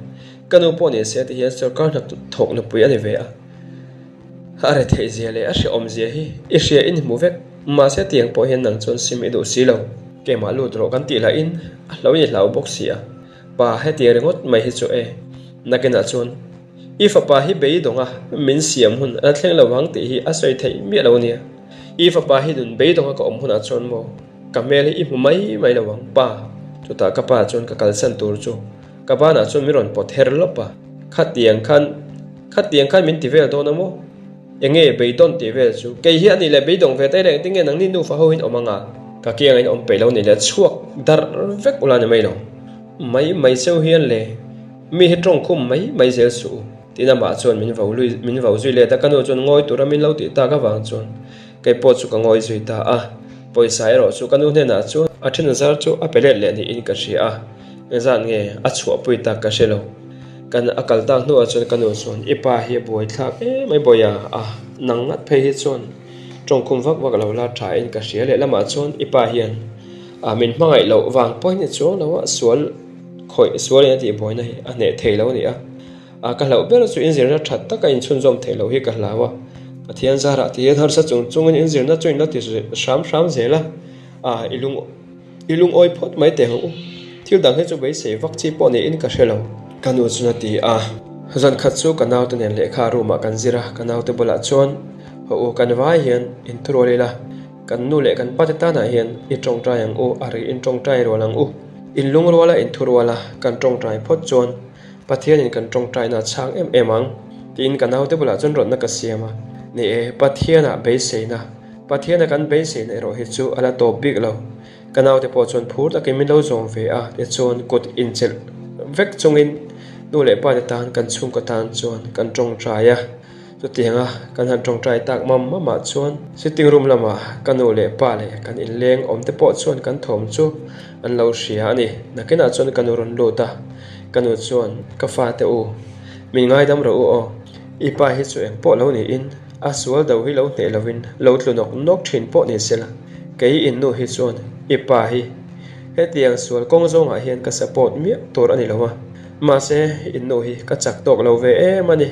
ka nu pawh ni se ti hian sorkar hnathawk nupui a ni ve a, a retheih zia leh a hrehawm zia hi i hria in hmu vek, mahse tiang pawh hian nang chuan sim i duh si lo, keimah lut rawh kan tih lahin a hlo in i hlau bawk si a. Pa hetiang ringawt mai hi chu e, nakinah chuan i fapa hi beidawng a, min siam hun a la thleng lo vang tih hi a sawi theih miah lo nia. I fapa hi nun beidawng a ka awm hunah chuan maw ka hmel hi i hmu mai mai lo vang pa. Chutah ka pa chuan ka kalsan tur chu ka banah chuan min rawn pawt her lawp a, khatiang khan khatiang khan min ti vel dawn a maw? Enge beidawn tih vel chu kei hi a nih leh beidawng ve tai reng tinge nangni nufa ho in awm anga ka kiang in awm peih lo nih leh chhuak darh vek ula ni mai lo. Mai mai cheu hian le mi hi tawng khum mai mai zel suh u tiin amah chuan min vo lui min vo zui let a ka nu chuan ngawi tura min lo tih tak avang chuan kei pawh chu ka ngawi zui ta a pawisa erawh chu ka nu hnenah chuan a then zar chu a pe let leh niin ka hria a engzat nge a chhuahpui tak ka hre lo kan a kal tak hnuah chuan ka nu chuan i pa hi a buai thlak em mai bawiha a nang ngat phei hi chuan tawng khum vak vak lo la tha in ka hria lehlamah chuan i pa hian A min hmangaih loh vang pawhin i chuang lo a, sual khawih sualin a tih buaina hi a hneh thei lo a ni a. A ka hlauh ber chu inzirna that taka inchhunzawm theih loh hi ka hlau a. Pathian zarah ti hian harsa chung chungin inzirna chu in la ti hram hram zel a, a i lung i lungawi phawt mai teh ang u. Thil dang hi chu beisei vak chi pawh niin ka hre lo. Ka nu chuan a ti a, zan khat chu ka naute nen lehkha room ah kan zir a, ka naute bulah chuan haw u kan vai hian inthurual ila, Kan nu leh kan pate tanah hian i tawngtai ang u, a ri in tawngtai rual ang u. In lungruala in thuruala kan tawngtai phawt chuan Pathianin kan tawngtaina a chhang em em ang tiin ka naute bulah chuan rawtna ka siam a. Ni e, Pathianah beiseina, Pathiana kan beiseina erawh hi chu a la tawp bik lo. Ka naute pawh chuan phur takin min lo zawm ve a, tichuan kut inchelh vek chungin nu leh pate tan kan chhungkaw tan chuan kan tawngtai a. Chutianga kan han tawngtai tak mam mamah chuan sitting room lamah ka nu leh pa leh kan inleng awm te pawh chuan kan thawm chu an lo hria a ni. Nakinah chuan ka nu rawn lut a, ka nu chuan ka fate u, min ngaidam rawh u aw, i pa hi chu eng pawh lo niin a sual do hi lo hneh lovin lo tlu nawk nawk thin pawh ni sela, kei in nu hi chuan i pa hi hetiang sual kawng zawngah hian ka support miah tur a ni lo a, mahse in nu hi ka chak tawk lo ve em a ni.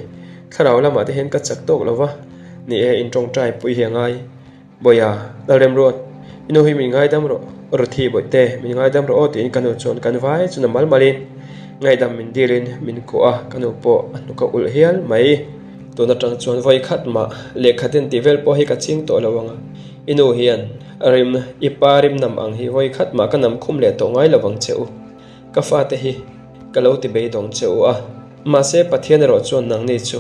Thlarau lamah te hian ka chak tawk lo va, ni e, in tawngtai pui hi a ngai. Bawiha, Lalremruat, i nu hi min ngaidam rawh, Ruthi Bawihte, min ngaidam rawh aw tiin ka nu chuan kan vai chu na mal malin ngaihdam min dilin min kuah a, ka nu pawh a hnuk a ulh hial mai. Tun atang chuan vawi khat mah lehkha den tih vel pawh hi ka ching tawh lo ang a, i nu hian rim, i pa rim nam ang hi vawi khat mah ka nam khum leh tawh ngai lo vang che u. Ka fate hi ka lo ti beidawng che u a, mahse Pathian erawh chuan nangni chu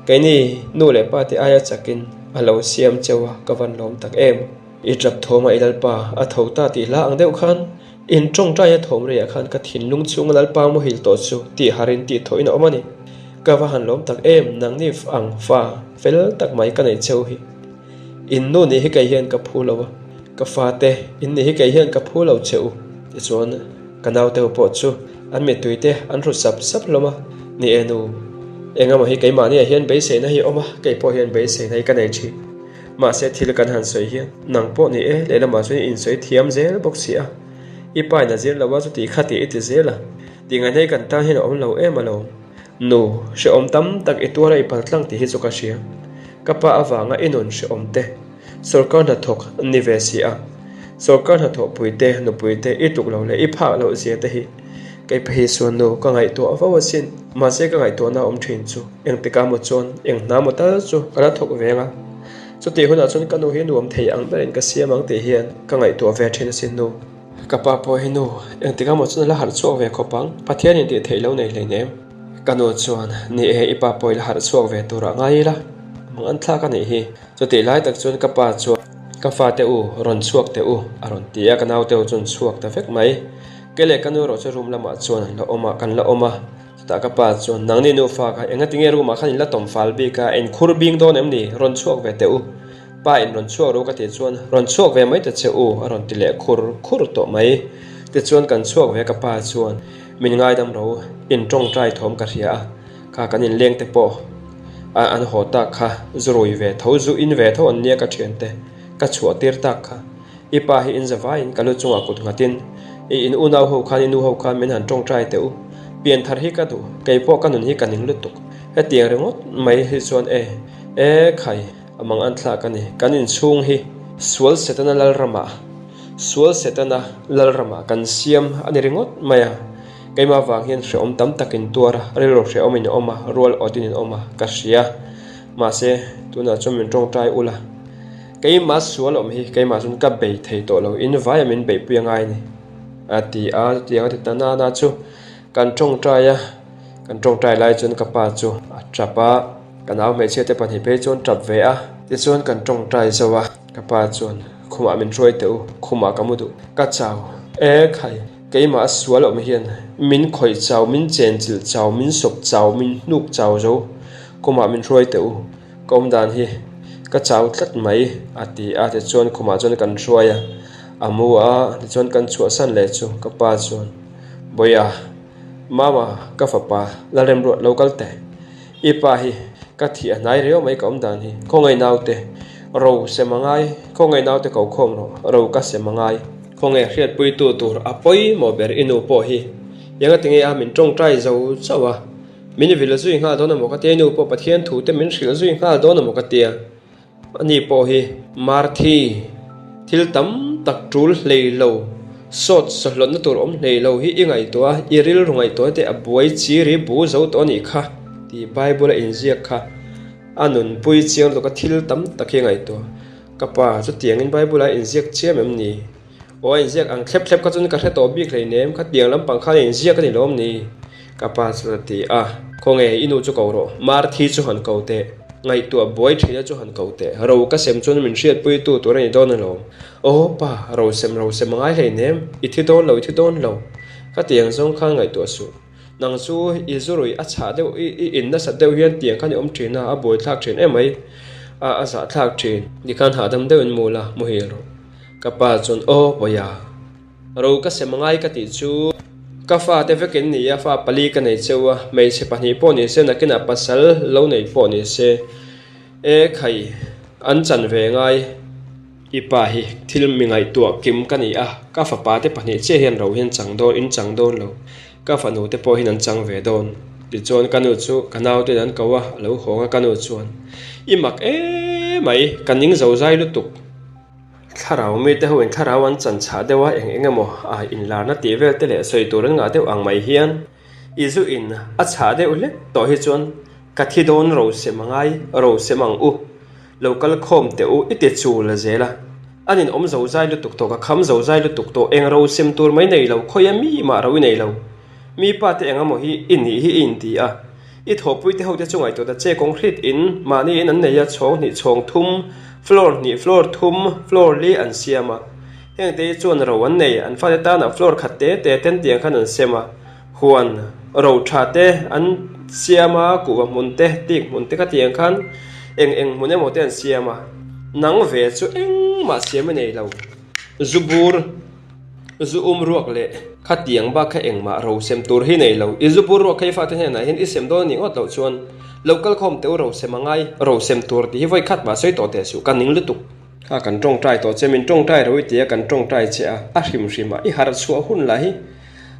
keini nu leh pa te aia chakin a lo siam cheu a, ka van lawm tak em. I tap thawm a i Lalpa a tho ta tih hla ang deuh khan in tawngtaia thawm reiah khan ka thinlung chhunga Lalpa muhil tawh chu tih harin tih thawhin a awm a ni. Ka va han lawm tak em nangni ang fa fel tak mai ka neih cheu hi. In nu nih hi kei hian ka phu lo a, ka fate in nih hi kei hian ka phu lo che u. Tichuan ka naute pawh chu an mittui te an hru sap sap hlawm a, Ni e nu, engemaw hi keimahniah hian beiseina hi a awm a, kei pawh hian beiseina hi ka nei thin. Mahse thil kan han sawi hian nang pawh ni e, lehlamah chuan i insawi thiam zel bawk si a, i pa in a zir lo a chuti kha tih i ti zel a, tingaihna hi kan tan hian a awm lo em alawm. Nu, hrehawm tam tak i tuar a i pal tlang tih hi chu ka hria. Ka pa avanga i nun hrehawm te, sawrkar hnathawk ni ve si a, sawrkar hnathawhpui te, nupui te i tluk lo leh i phak loh zia te hi kei phei chuan nu ka ngaihtuah vo asin. Mahse ka ngaihtuahna awm thin chu engtikah maw chuan eng hna maw tal chu ka la thawk ve ang a, chutih hunah chuan ka nu hi nuam thei ang berin ka siam ang tih hian ka ngaihtuah ve thin asin nu. Ka pa pawh hi nu, engtikah maw chuan a la harh chhuak ve khawp ang, Pathian in tih theih lo nei hleinem. Ka nu chuan, Ni e, i pa pawh i la harh chhuak ve turah ngai ila, mang an thlak a nih hi. Chutih lai tak chuan ka pa chuan, Ka fate u, rawn chhuak teh u, a rawn ti a, ka naute u chuan chhuak ta vek mai. Kei leh ka nu erawh chu room lamah chuan an la awm a, kan la awm a. Chutah ka pa chuan, Nangni nufa kha engatinge room ah khan in la tawm fal bik a, in khur bing dawn em ni? Rawn chhuak ve teh u. Pa in rawn chhuak ru ka tih chuan rawn chhuak ve mai ta che u a rawn ti leh khur khur tawh mai. Tichuan kan chhuak ve ka pa chuan min ngaidam ro in tawngtai thawm ka hria a, kha kan inleng te pawh a an haw tak kha zu rui ve tho zu in ve tho an nia ka thiante ka chhuah tir tak kha. I pa hi in zavaiin ka lu chungah kut nghatin i in unau ho khan i nu ho khan min han tawngtai teh u. Pianthar hi ka duh, kei pawh ka nun hi ka ning lutuk. Hetiang ringawt mai hi chuan e, e khai. A mang an thlak a ni. Kan inchhung hi sual Setana lalramah, sual Setana lalramah kan siam a ni ringawt mai a. Keimah vang hian hrehawm tam tak in tuar a, rilru hrehawm in awm a, rual awt in in awm a, ka hria. Mahse, tunah chuan min tawngtai ula. Keimah sual awm hi keimah chuan ka bei thei tawh lo, in vaia min beihpui a ngai a ni, a ti a. Chutiang a ti ta nana chu kan tawngtai a, kan tawngtai lai chuan ka pa chu a tap a. Ka nau hmeichhia te pahnih phei chuan tap ve a. Tichuan kan tawngtai zo a, ka pa chuan khumah min hruai teh u, khumah ka mu duh. Ka chau e khai, keimah a sual awm hian min khawih chau, min chenchilh chau, min sawp chau, min hnuk chau zo, khumah min hruai teh u, ka awm dan hi ka chau tlat mai a ti a, tichuan khumah chuan kan hruai a, a mu a, tichuan kan chhuahsan leh chu ka pa chuan, Bawiha, Mama, ka fapa Lalremruat lo kal teh. I pa hi ka thih a hnai riau mai ka awm dan hi. Khawngaih naute ro sem a ngai, khawngaih naute ko khawm rawh, ro ka sem a ngai. Khawngaih hriatpuitu tur a pawimawh ber i nu pawh hi enga tinge a min tawngtai zo chauh a, min vil zui nghal dawn emaw ka tia, i nu pawh Pathian thu te min hrilh zui nghal dawn emaw ka tia. Ani pawh hi Marthi thil tam tak tul hlei lo, sawt sawhlawtna tur awm hlei lo hi i ngaihtuah a, i rilru ngaihtuah te a buai chi ri bu zo tawh a nih kha tih Bible a inziak kha a nunpui chiang lutuk a thil tam tak hi a ngaihtuah. Ka pa chutiangin Bible a inziak chiam em ni? Aw a inziak ang thlep thlep kha chuan ka hre tawh bik hleinem, khatiang lampang khan a inziak a ni lawm ni? Ka pa chuan a ti a. Khawnge i nu chu ko rawh, Marthi chu han ko teh, ngaihtuah buai thina chu han ko teh, ro ka sem chuan min hriatpui tu tur a ni dawn alawm. Aw pa, ro sem ro sem a ngai hleinem, i thi dawn lo i thi dawn lo, khatiang zawng khan ngaihtuah suh. Nang chu i zurui a chhah deuh i i in nasat deuh hian tiang khan i awm thin a, a buaithlak thin em mai, a a zahthlak thin. Tikhan hahdam deuhin mu la, muhil rawh. Ka pa chuan, Aw Pawia, ro ka sem angai ka tih chu ka fate vek in ni a, fa pali ka nei cheu a, hmeichhe pahnih pawh ni se, nakinah pasal lo nei pawh ni se, e khai, an chan ve ngai. I pa hi thil mi ngaihtuah kim ka ni a, ka fapa te pahnih chiah hian ro hian chang dawn, in chang dawn lo, ka fanu te pawh hian an chang ve dawn. Tichuan ka nu chu ka naute in an ko a, a lo hawng a, ka nu chuan, I mak emai, ka ning zo zai lutuk. Thlarau mite ho in thlarau an chan chhah deuh a, eng eng emaw a inlarna tih vel te leh sawi tur an ngah deuh ang mai hian i zu in a chhah deuh hlek tawh hi chuan ka thi dawn ro sem a ngai, ro sem ang u, lo kal khawm teh u i ti chul a zel a, an in awm zo zai lutuk tawh ka kham zo zai lutuk tawh eng ro sem tur mai nei lo, khawia mi mah ro i nei lo, mi pa te eng emaw hi i nih hi i inti a. I thawhpui te ho te chu ngaihtuah ta che concrete in mahni in an nei a, chhawng hnih chhawng thum, floor hnih floor thum, floor li an siam a. Heng te hi chuan ro an nei, an fate tanah floor khat te te ten tiang khan an sem a, huan ro tha te an siam a, kuhva hmun te, tik hmun te kha tiang khan eng eng hmun emaw te an siam a. Nang ve chu engmah siam a nei lo, zu bur. Zu um ruak leh khatiang bak kha engmah ro sem tur hi nei lo. I zu bur ruak kha i fate hnenah hian i sem dawn a nih ngawt loh chuan lo kal khawm teh u ro sem a ngai, ro sem tur tih hi vawi khat mah sawi tawh teh suh, ka ning lutuk. Kha kan tawngtai tawh che, min tawngtai ro i ti a, kan tawngtai che a, a hrim hrim a, i harh chhuah hun lah hi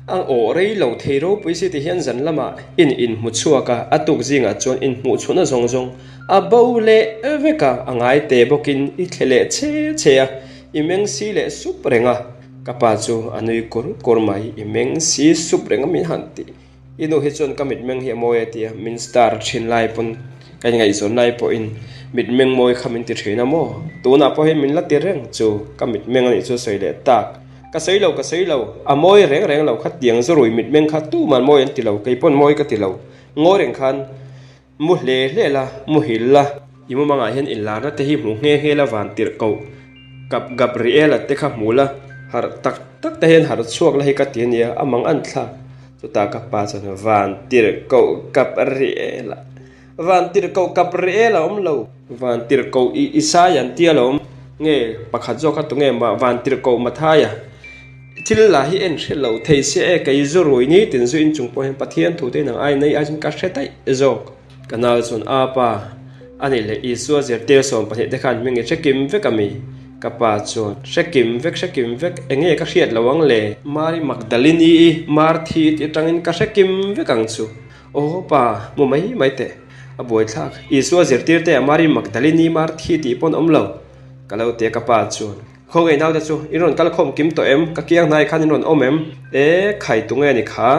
a awh rei lo thei ropui si ti hian zan lamah in inhmu chhuak a, a tuk zingah chuan inhmuh chhuahna zawng zawng a bo leh vek a, a ngai te bawkin i thle leh che che a. I meng si leh sup reng a, ka pa chu a nui kur kur mai. I meng si sup reng a min han tih. I nu hi chuan ka mitmeng hi a mawi a ti a, min star thin lai pawn ka ingaihzawn lai pawhin mitmeng mawi kha min ti thin a maw? Tunah pawh hian min la ti reng chu ka mitmeng a nih chu sawi leh tak. Ka sawi lo, ka sawi lo, a mawi reng reng lo kha tiang zurui mitmeng kha tuman mawi an ti lo, kei pawn mawi ka ti lo. Ngawi reng khan Mu hle hle la, mu hil la. I mumangah hian inlarna te hi hmuh nghe nghe la van tirh koh. Kap Gabriela te kha hmu la, harh tak tak te hian harh chhuak la hi ka ti a nia, a mang an thlak. Chutah ka pa chuan van tirh koh Gabriela, van tirh koh Gabriela awm lo. Van tirh koh i Isaiah an tia lo awm nge pakhat zawk kha tunge mah van tirh koh Mathaia. Thil lah hi en hre lo thei se e, kei zu rui ni tin zu inchung pawh hian Pathian thu te inang ai nei ai chuan ka hre daih zawk. Ka nau chuan a pa a nih leh Isua zirtir 12 te khan hming i hre kim vek a mi? Ka pa chuan hre kim vek hre kim vek enge ka hriat lo ang le? Mari Magdalini i Marthi tih atangin ka hre kim vek ang chu. Aw pa, mu mai mai teh. A buaithlak. Isua zirtir te ah Mari Magdalini Marthi tih pawn awm lo. Ka lo ti a ka pa chuan. Khawngaih naute chu in rawn kal khawm kim tawh em? Ka kiang hnai khan in rawn awm em? E, khai tu nge ni kha?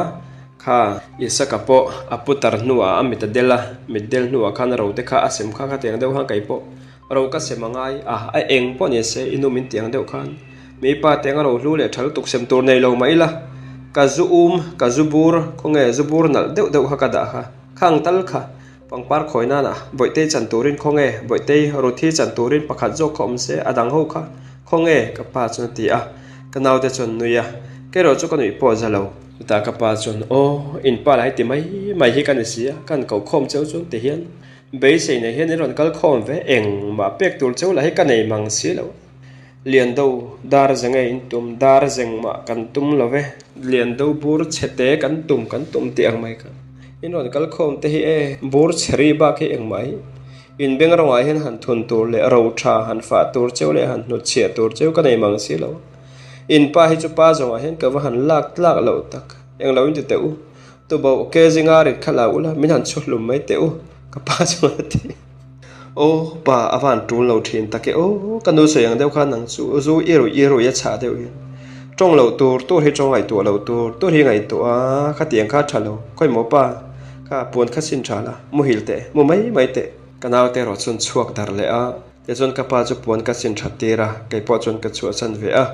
Kha, Isaka pawh a putar hnuah a mit a del a, mit del hnuah khan ro te kha a sem kha kha tiang deuh khan kei pawh ro ka sem a ngai a, a eng pawh ni se i nu min tiang deuh khan mi pa te anga ro hlu leh tha lutuk sem tur nei lo mah ila ka zu um, ka zu bur, khawnge zu bur nalh deuh deuh kha ka dah kha, khang tal kha Pangpar khawi nana Bawihtei chan turin khawnge, Bawihtei Ruthi chan turin pakhat zawk kha awm se, a dang ho kha khawnge? Ka pa chuan a ti a, ka naute chuan nui a, kerawh chu ka nuih pawh za lo. Chutah ka pa chuan, Aw, in pa lah hi ti mai mai hi ka ni si a, kan koh khawm cheu chuan ti hian beisei nei hian in rawn kal khawm ve, engmah pek tur cheu lah hi ka nei mang si lo. Liando dar zeng e in tum, dar zeng mah kan tum lo ve. Liando bur chhe te kan tum kan tum tih ang mai kha. In rawn kal khawm te hi e, bur chhe ri bak hi engmah hi. In beng rawngah hian han thun tur leh ro tha han fah tur cheu leh han hnut chhiah tur cheu ka nei mang si lo. In pa hi chu pa zawngah hian ka va han lak tlak loh tak. Englo in ti teh u. Tuboh ke zinga rit kha la ula min han chhu hlum mai teh u, ka pa chuan a ti. Aw pa a van tul lo thin tak e aw ka nu sawi ang deuh khan nang chu zu i ruih i ruih a chhah deuh hian tawng loh tur tur hi tawng ngaihtuah loh tur tur hi ngaihtuah a khatiang kha tha lo khawi maw pa kha puan kha sin tha la muhil teh mu mai mai teh. Ka naute erawh chuan chhuak darh leh a tichuan ka pa chu puan ka sin that tir a kei pawh chuan ka chhuahsan ve a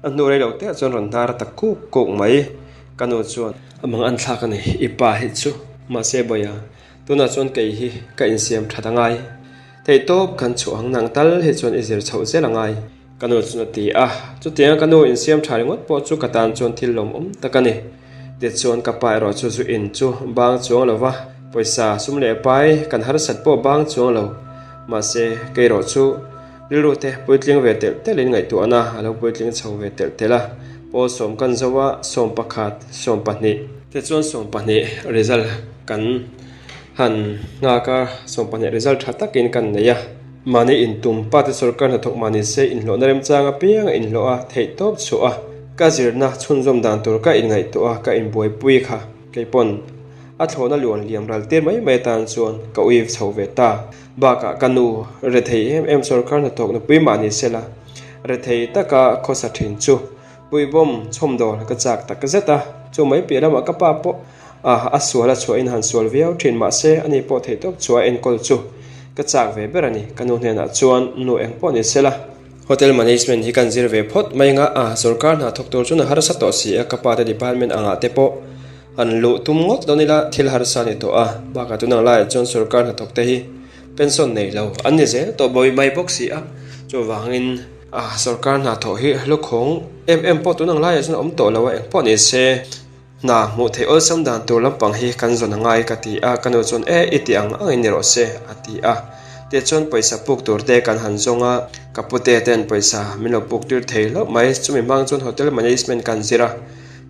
a hnu rei lo te ah chuan rawn hnar a ta kuk kuk mai ka nu chuan a mang an thlak a ni i pa hi chu mahse bawiha Tunah chuan kei hi ka insiam that a ngai. Theihtawp kan chhuah ang nang tal hi chuan i zir chhoh zel a ngai. Ka nu chuan a ti a, chutianga ka nu insiam tha ringawt pawh chu ka tan chuan thil lawmawm tak a ni. Tichuan ka pa erawh chu zu in chu bang chuang lo va, pawisa sum leh pai kan harsat pawh bang chuang lo. Mahse, kei erawh chu rilru te puitling ve telh telhin ngaihtuahna a lo puitling chho ve telh telh a, pawl sawm kan zo a, 11, 12. Tichuan 12 result kan han nghak a, 12 result tha takin kan nei a. Mahni intum pa te sorkar hnathawk mahni se inhlawhna remchang apiang a inhlawh a, theihtawp chhuah a, ka zirna chhunzawm dan tur ka inngaihtuah a, ka inbuaipui kha keipawn a thlawhna luan liam ral tir mai mai atan chuan ka ui chho ve ta. Bakah ka nu rethei em em sorkar hnathawk nupui mahni sela rethei taka khawsa thin chu Puibawm chhawmdawl ka chak tak zet a, chu mai piah lamah ka pa pawh a sual a chhuahin han sual viau thin mahse ani pawh theihtawp chhuah a enkawl chu ka chak ve ber a ni. Ka nu hnenah chuan nu eng pawh ni sela. Hotel management hi kan zir ve phawt mai anga a, sorkar hna thawk tur chuan a harsa tawh si a, ka pa te department angah te pawh. Han luh tum ngawt dawn ila thil harsa a ni tawh a, bakah tunang laiah chuan sorkar hnathawk te hi pension nei lo an ni zel tawh bawi mai bawk si a, chuvangin sorkar hnathawh hi lukhawng em em pawh tunang laiah chuan a awm tawh lo a, engpawh ni se hna hmuh theih awlsam dan tur lampang hi kan zawn a ngai ka ti a, ka nu chuan e i ti ang angin ni rawh se a ti a, tichuan pawisa puk tur te kan han zawng a, ka pute ten pawisa min lo puk tir thei hlauh mai, chumi hmang chuan hotel management kan zir a.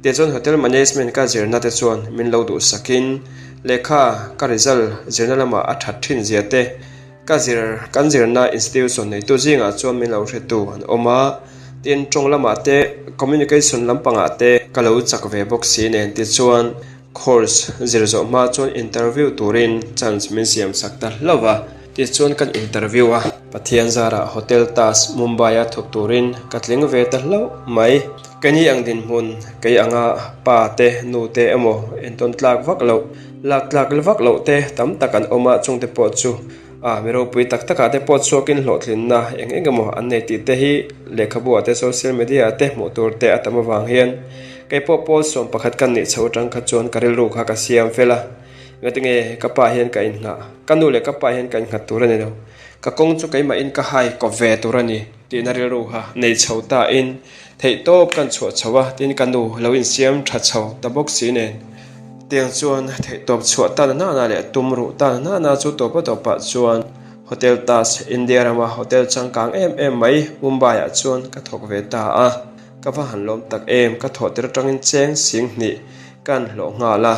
Tichuan Hotel Management ka zirna te chuan min lo duhsakin lehkha ka result zirna lamah a that thin zia te ka zir kan zirna institution neitu zingah chuan min lo hretu an awm a, tin tawng lamah te communication lampangah te ka lo chak ve bawk si nen tichuan course zir zawh hma chuan interview turin chance min siam sak ta hlauh va. Tichuan kan interview a, Pathian zarah Hotel Taj Mumbai-a thawk turin ka tling ve ta hlauh mai. Keini ang dinhmun, kei anga pa te, nu te emaw entawn tlak vak loh, lak tlak vak loh te tam tak an awm a, chungte pawh chu a mi ropui tak takah te pawh chhuakin hlawhtlinna eng eng emaw an nei tih te hi lehkhabu ah te social media ah te hmuh tur te a tam avang hian kei pawh pawl 11 kan nih chho atang kha chuan ka rilru kha ka siam fel a. Ngatinge ka pa hian ka inngah, ka nu leh ka pa hian ka innghat tur a ni lo. Ka kawng chu keimahin ka hai kawp ve tur a ni tihna rilru kha nei chho tain theihtawp kan chhuah chho a, tin ka nu lo insiam tha chho ta bawk si nen. Tiang chuan theihtawp chhuah ta na nana leh tum ruh ta na nana chu tawpa tawpah chuan Hotel Taj, India rama hotel changkang em em mai Mumbai-ah chuan ka thawk ve ta a. Ka va han lawm tak em, ka thawh tir atangin cheng sing hnih kan hlawh nghal a.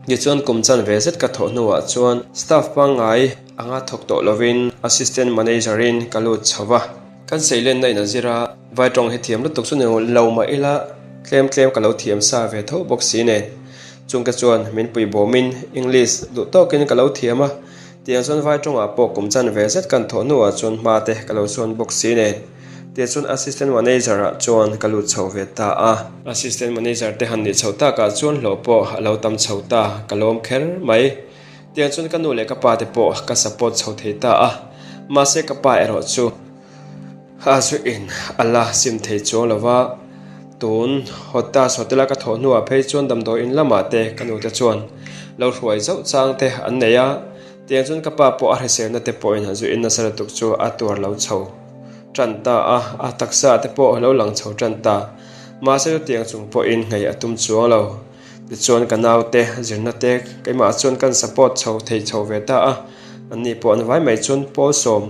Tichuan kum chan ve zet ka thawh hnuah chuan staff pangngai anga thawk tawh lovin assistant manager in ka lut chho va. Kan seilenna in a zir a, vai tawng hi thiam lutuk chu ni lo mah ila tlem tlem ka lo thiam sa ve tho bawk si nen. Chungte chuan min pui bawmin English duh tawkin ka lo thiam a, tiang chuan vai tawngah pawh kum chan ve zet kan thawh hnuah chuan hma te ka lo sawn bawk si nen. Tichuan Assistant Manager ah chuan ka lut chho ve ta a. Assistant Manager te han nih chho takah chuan hlawh pawh a lo tam chho ta, ka lawm kher mai. Tiang chuan ka nu leh ka pa te pawh ka support chho thei ta a. Mahse ka pa erawh chu a zu in a la sim thei chuang lo va. Tun Hotas Hotel a ka thawh hnuah phei chuan damdawi in lamah te ka nu te chuan lo hruai zauh chang te an nei a. Tiang chuan ka pa pawh a hriselna te pawhin a zu in nasa lutuk chu a tuar lo chho. Tan ta a, a taksa te pawh a lo lang chho tan ta. Mahse chutiang chung pawhin nghei a tum chuang lo. Tichuan ka naute zirna te keimah chuan kan support chho thei chho ve ta a, anni pawh an vai mai chuan pawl sawm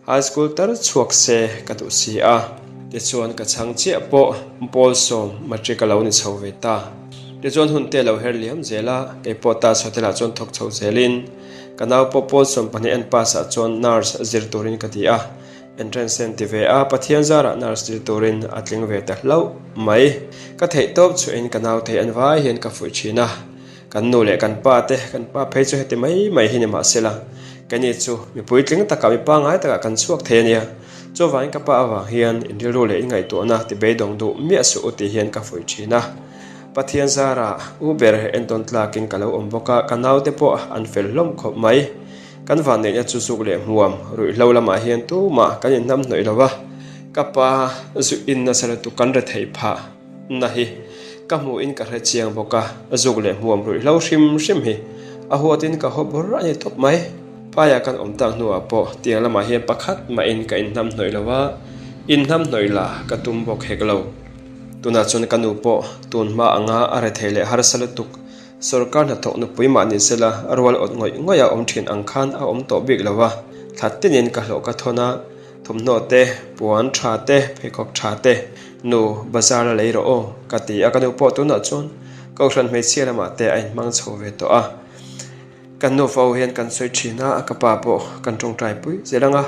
high school tar chhuak se ka duh si a. Tichuan ka chhang chiah pawh pawl sawm matric a lo ni chho ve ta. Tichuan hun te lo her liam zel a, keipawh Taj Hotel ah chuan thawk chho zelin ka nau pawh pawl 12 an pass ah chuan nurse zir turin ka ti a. Entrance en ti ve a, Pathian zarah nurse dil turin a tling ve ta hlauh mai. Ka theih tawp chhuahin ka nau thei an vai hian ka fuih thin a. Kan nu leh kan pa te, kan pa phei chu heti mai mai hi ni mah sela, keini chu mi puitling takah mi pangngai takah kan chhuak thei a nia. Chuvangin ka pa avang hian in rilru leh in ngaihtuahna ti beidawng duh miah suh u tih hian ka fuih thin a. Pathian zarah u ber entawn tlakin ka lo awm bawk a, ka naute pawh an fel hlawm khawp mai. Kan vanneihna chu zuk leh hmuam ruihhlo lamah hian tumah kan inhnam hnawih lo va, ka pa zu in nasa lutuk kan re theih phah na hi ka hmuhin ka hre chiang bawk a, zuk leh hmuam ruihhlo hrim hrim hi a huatin ka haw bawr a ni tawp mai. Paiah kan awm tak hnuah pawh tiang lamah hian pakhat mahin ka inhnam hnawih lo va, inhnam hnawih la ka tum bawk hek lo. Tunah chuan ka nu pawh tun hma anga a re thei leh harsa lutuk Sorkar hnathawk nupui mah ni sela a rual awt ngawih ngawih a awm thin ang khan a awm tawh bik lo a, thla tinin ka hlawh ka thawn a, thawmhnaw te, puan tha te, pheikhawk tha te, nu bazar la lei rawh aw ka ti a, ka nu pawh tunah chuan Kohhran hmeichhia lamah te a inhmang chho ve tawh a. Kan nufa ho hian kan sawi thin a, ka pa pawh kan tawngtai pui zel ang a,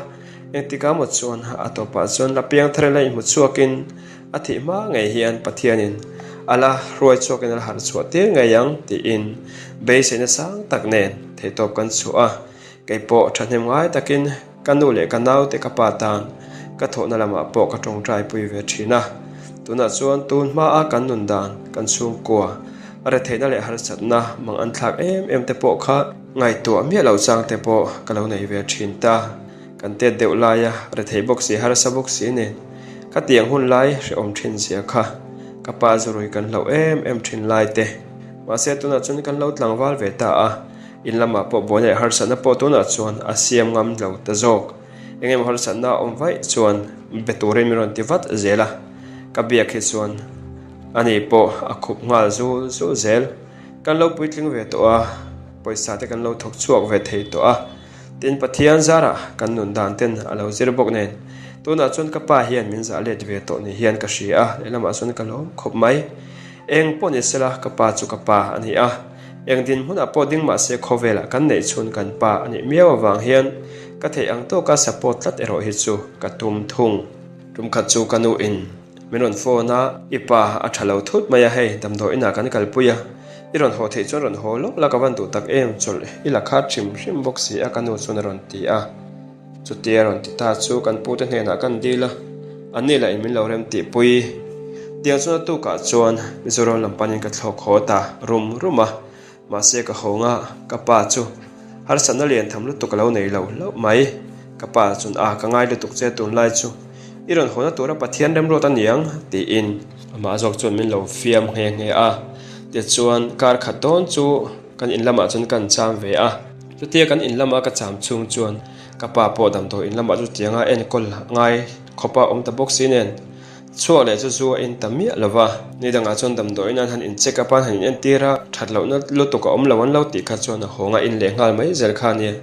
engtikah maw chuan a tawpah chuan la piang thar ila inhmu chhuakin a thih hma ngei hian Pathianin a la hruai chhuakin a la harh chhuah tir ngei ang tiin beiseina sang tak nen theihtawp kan chhuah a, kei pawh thahnem ngai takin ka nu leh ka naute ka pa tan ka thawhna lamah pawh ka tawngtai pui ve thin a, tunah chuan tun hmaa kan nun dan kan chhungkua A retheihna leh harsatna mang an thlak em em te pawh kha ngaihtuah miah loh chang te pawh ka lo nei ve thin ta. Kan tet deuh laia retheih bawk si harsa bawk si nen ka tiang hun lai hrehawm thin zia kha ka pa zurui kan hlauh em em thin lai te. Mahse tunah chuan kan lo tlangval ve ta a, in lamah pawh buaina leh harsatna pawh tunah chuan a siam ngam lo ta zawk. Eng emaw harsatna a awm vaih chuan be turin min rawn ti vat zel a, ka biak hi chuan ani pawh a khup nghal zul zul zel. Kan lo puitling ve tawh a, pawisa te kan lo thawk chhuak ve thei tawh a, tin Pathian zarah kan nun dan ten a lo zir bawk nen tunah chuan ka pa hian min zah let ve tawh ni hian ka hria a, lehlamah chuan ka lawm khawp mai. Eng pawh ni sela ka pa chu ka pa a ni a, eng dinhmunah pawh ding mah se khawvelah kan neih chhun kan pa a nih miau avang hian ka theih ang tawka support tlat erawh hi chu ka tum thung. Tum khat chu ka nu in Min rawn phone a, i pa a tha lo thut mai a hei, damdawi inah kan kalpui a, i rawn haw theih chuan rawn haw lawk la ka van duh tak em, chawlh i la khat hrim hrim bawk si a ka nu chuan a rawn ti a. Chutia rawn ti ta chu kan pute hnenah kan dil a, anni lah in min lo rem tihpui. Tiang chuan a tukah chuan Mizoram lam panin ka thlawk haw ta rum rum a. Mahse ka haw nga, ka pa chu harsatna lian tham lutuk a lo nei lo hlauh mai. Ka pa chuan a, ka ngai lutuk che tunlai chu i rawn hawna tura Pathian remruat a niang tiin amah zawk chuan min lo fiam nghe nghe a. Tichuan kar khat dawn chu kan in lamah chuan kan cham ve a. Chutia kan in lama ka cham chhung chuan ka pa pawh damdawi in lamah chutianga enkawl ngai khawpa awm ta bawk si nen Chhuak leh chu zu a in ta miah lo va, ni dangah chuan damdawiin an han in check up a, an han in entir a, that lohna lutuk a awm lo an lo tih kha chuan a hawng a in leh nghal mai zel kha a nia.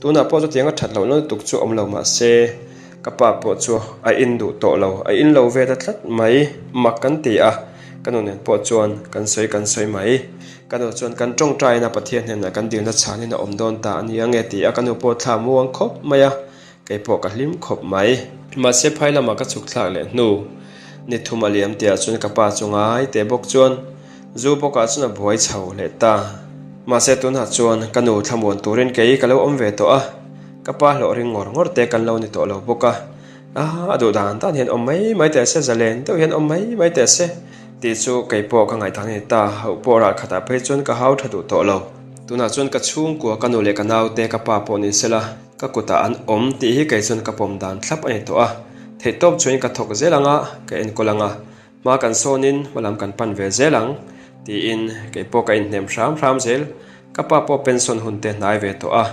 Tunah pawh chutianga that lohna lutuk chu awm lo mah se, ka pa pawh chu a in duh tawh lo, a in lo ve ta tlat mai, mak kan ti a, ka nu nen pawh chuan kan sawi kan sawi mai. Ka nu chuan kan tawngtaina Pathian hnenah kan dilna chhanin a awm dawn ta a nia nge ti a, ka nu pawh thla muang khawp mai a. Kei pawh ka hlim khawp mai. Mahse phai lamah ka chhuk thlak leh hnu. Ni thum a liam tihah chuan ka pa chu ngai teh bawk chuan zu bawkah chuan a buai chho leh ta. Mahse tunah chuan ka nu thlamuan turin kei ka lo awm ve tawh a, ka pa hlawh ring ngawr ngawr te kan lo ni tawh lo bawk a. Aa a duh dan dan hian awm mai mai teh se, zalen deuh hian awm mai mai teh se tih chu kei pawh ka ngaihdan a ni ta. Hauh pawh ral khatah phei chuan ka hau tha duh tawh lo. Tunah chuan ka chhungkua ka nu leh ka naute ka pa pawh ni sela. Ka kutah an awm tih hi kei chuan ka pawm dan thlap a ni tawh a, theihtawp chuan ka thawk zel ang a, ka enkawl ang a, hma kan sawnin hma lam kan pan ve zel ang tiin kei pawh ka inhnem hram hram zel. Ka pa pawh pension hun te hnai ve tawh a,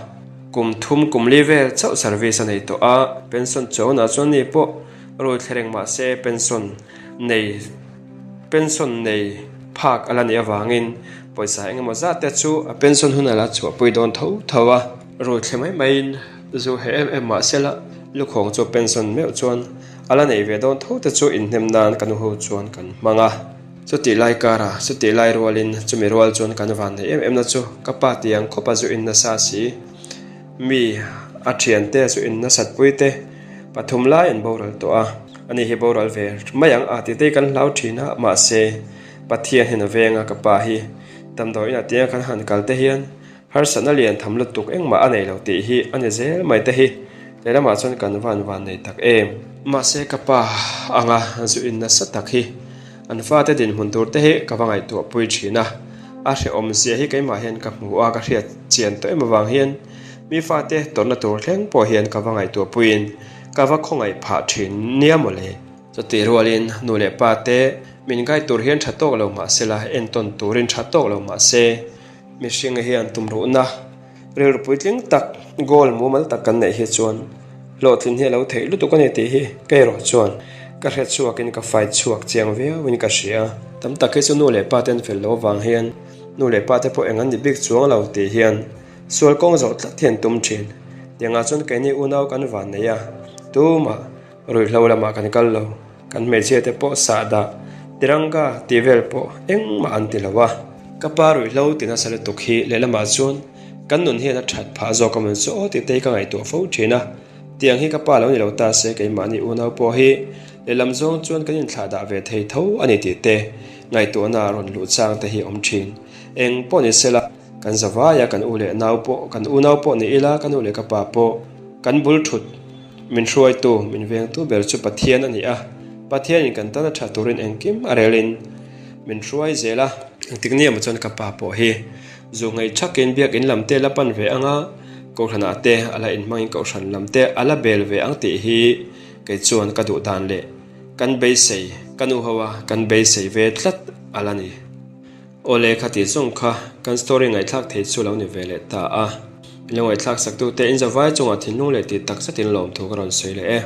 kum thum kum li vel chauh service a nei tawh a, pension chuanah chuan ni pawh rui thlereng mah se pension nei Pension nei phak a la nih avangin pawisa eng emaw zat te chu a pension hun a la chhuahpui dawn tho tho a. Rui thle mai maiin zu he em em mah sela lukhawng chu pension meuh chuan a la nei ve dawn tho te chu inhnem nan ka nu ho chuan kan hmang a. Chutih lai karah chutih lai rualin chumi rual chuan kan van nei em em na chu ka pa tiang khawp a zu in nasa si. Mi a thiante zu in nasat pui te pathum lai an boral tawh a. Ani hi boral ve mai ang a tih te hi kan hlau thin a, mahse Pathian hian a veng a ka pa hi damdawi inah tianga kan han kal te hian harsatna lian tham lutuk engmah a nei lo tih hi a ni zel mai te hi lehlamah chuan kan van van nei tak em. Mahse ka pa anga zu in nasa tak hi an fate dinhmun tur te hi ka va ngaihtuah pui thin a, a hrehawm zia hi keimah hian ka hmu a ka hriat chian tawh em avang hian mi fate tawrhna tur thleng pawh hian ka va ngaihtuah puiin Ka va khawngaih phah thin nia mawle. Chutih rualin nu leh pa te min guide tur hian tha tawk lo mah sela, entawn turin tha tawk lo mah se, mihring hian tumruhna rilru puitling tak, goal mumal tak kan neih hi chuan hlawhtlin hi a lo theih lutuk a ni tih hi ka erawh chuan ka hre chhuakin ka fight chhuak chiang viauin ka hria. Tam tak hi chu nu leh pa te an fel lo avang hian nu leh pa te pawh eng an ni bik chuang lo tih hian Sual kawng zawh tlat hian tum thin. Tiangah chuan keini unau kan van nei a, tumah ruihhlo lamah kan kal lo. Kan hmeichhia te pawh sahdah, tiranga tih vel pawh engmah an ti lo a. Ka pa ruihhlo ti nasa lutuk hi lehlamah chuan kan nun hian a that phah zawk a mawn chu aw tih te hi ka ngaihtuah fo thin a. Tiang hi ka pa lo ni lo ta se keimahni unau pawh hi lehlam zawng chuan kan inthlahdah ve thei tho a ni tih te ngaihtuahna rawn luh chang te hi a awm thin. Eng pawh ni sela. Kan za vai a, kan u leh nau pawh, kan unau pawh ni ila, ka nu leh ka pa pawh kan bul thut min hruaitu, min vengtu ber chu Pathian a ni a. Pathianin kan tana tha turin engkim a relin min hruai zel a. Engtik ni emaw chuan ka pa pawh hi zu ngaih thakin biakin lam te la pan ve ang a, kohhranah te a la inhmangin kohhran lam te a la bel ve ang tih hi kei chuan ka duh dan leh kan beisei, ka nu ho a kan beisei ve tlat a la ni. Awle khati zawng kha kan story ngaihthlak thei chu lo ni ve leh ta a. Min lo ngaihthlak sak tu te in zavai chungah thinlung leh tih tak zetin lawmthu ka rawn sawi leh e.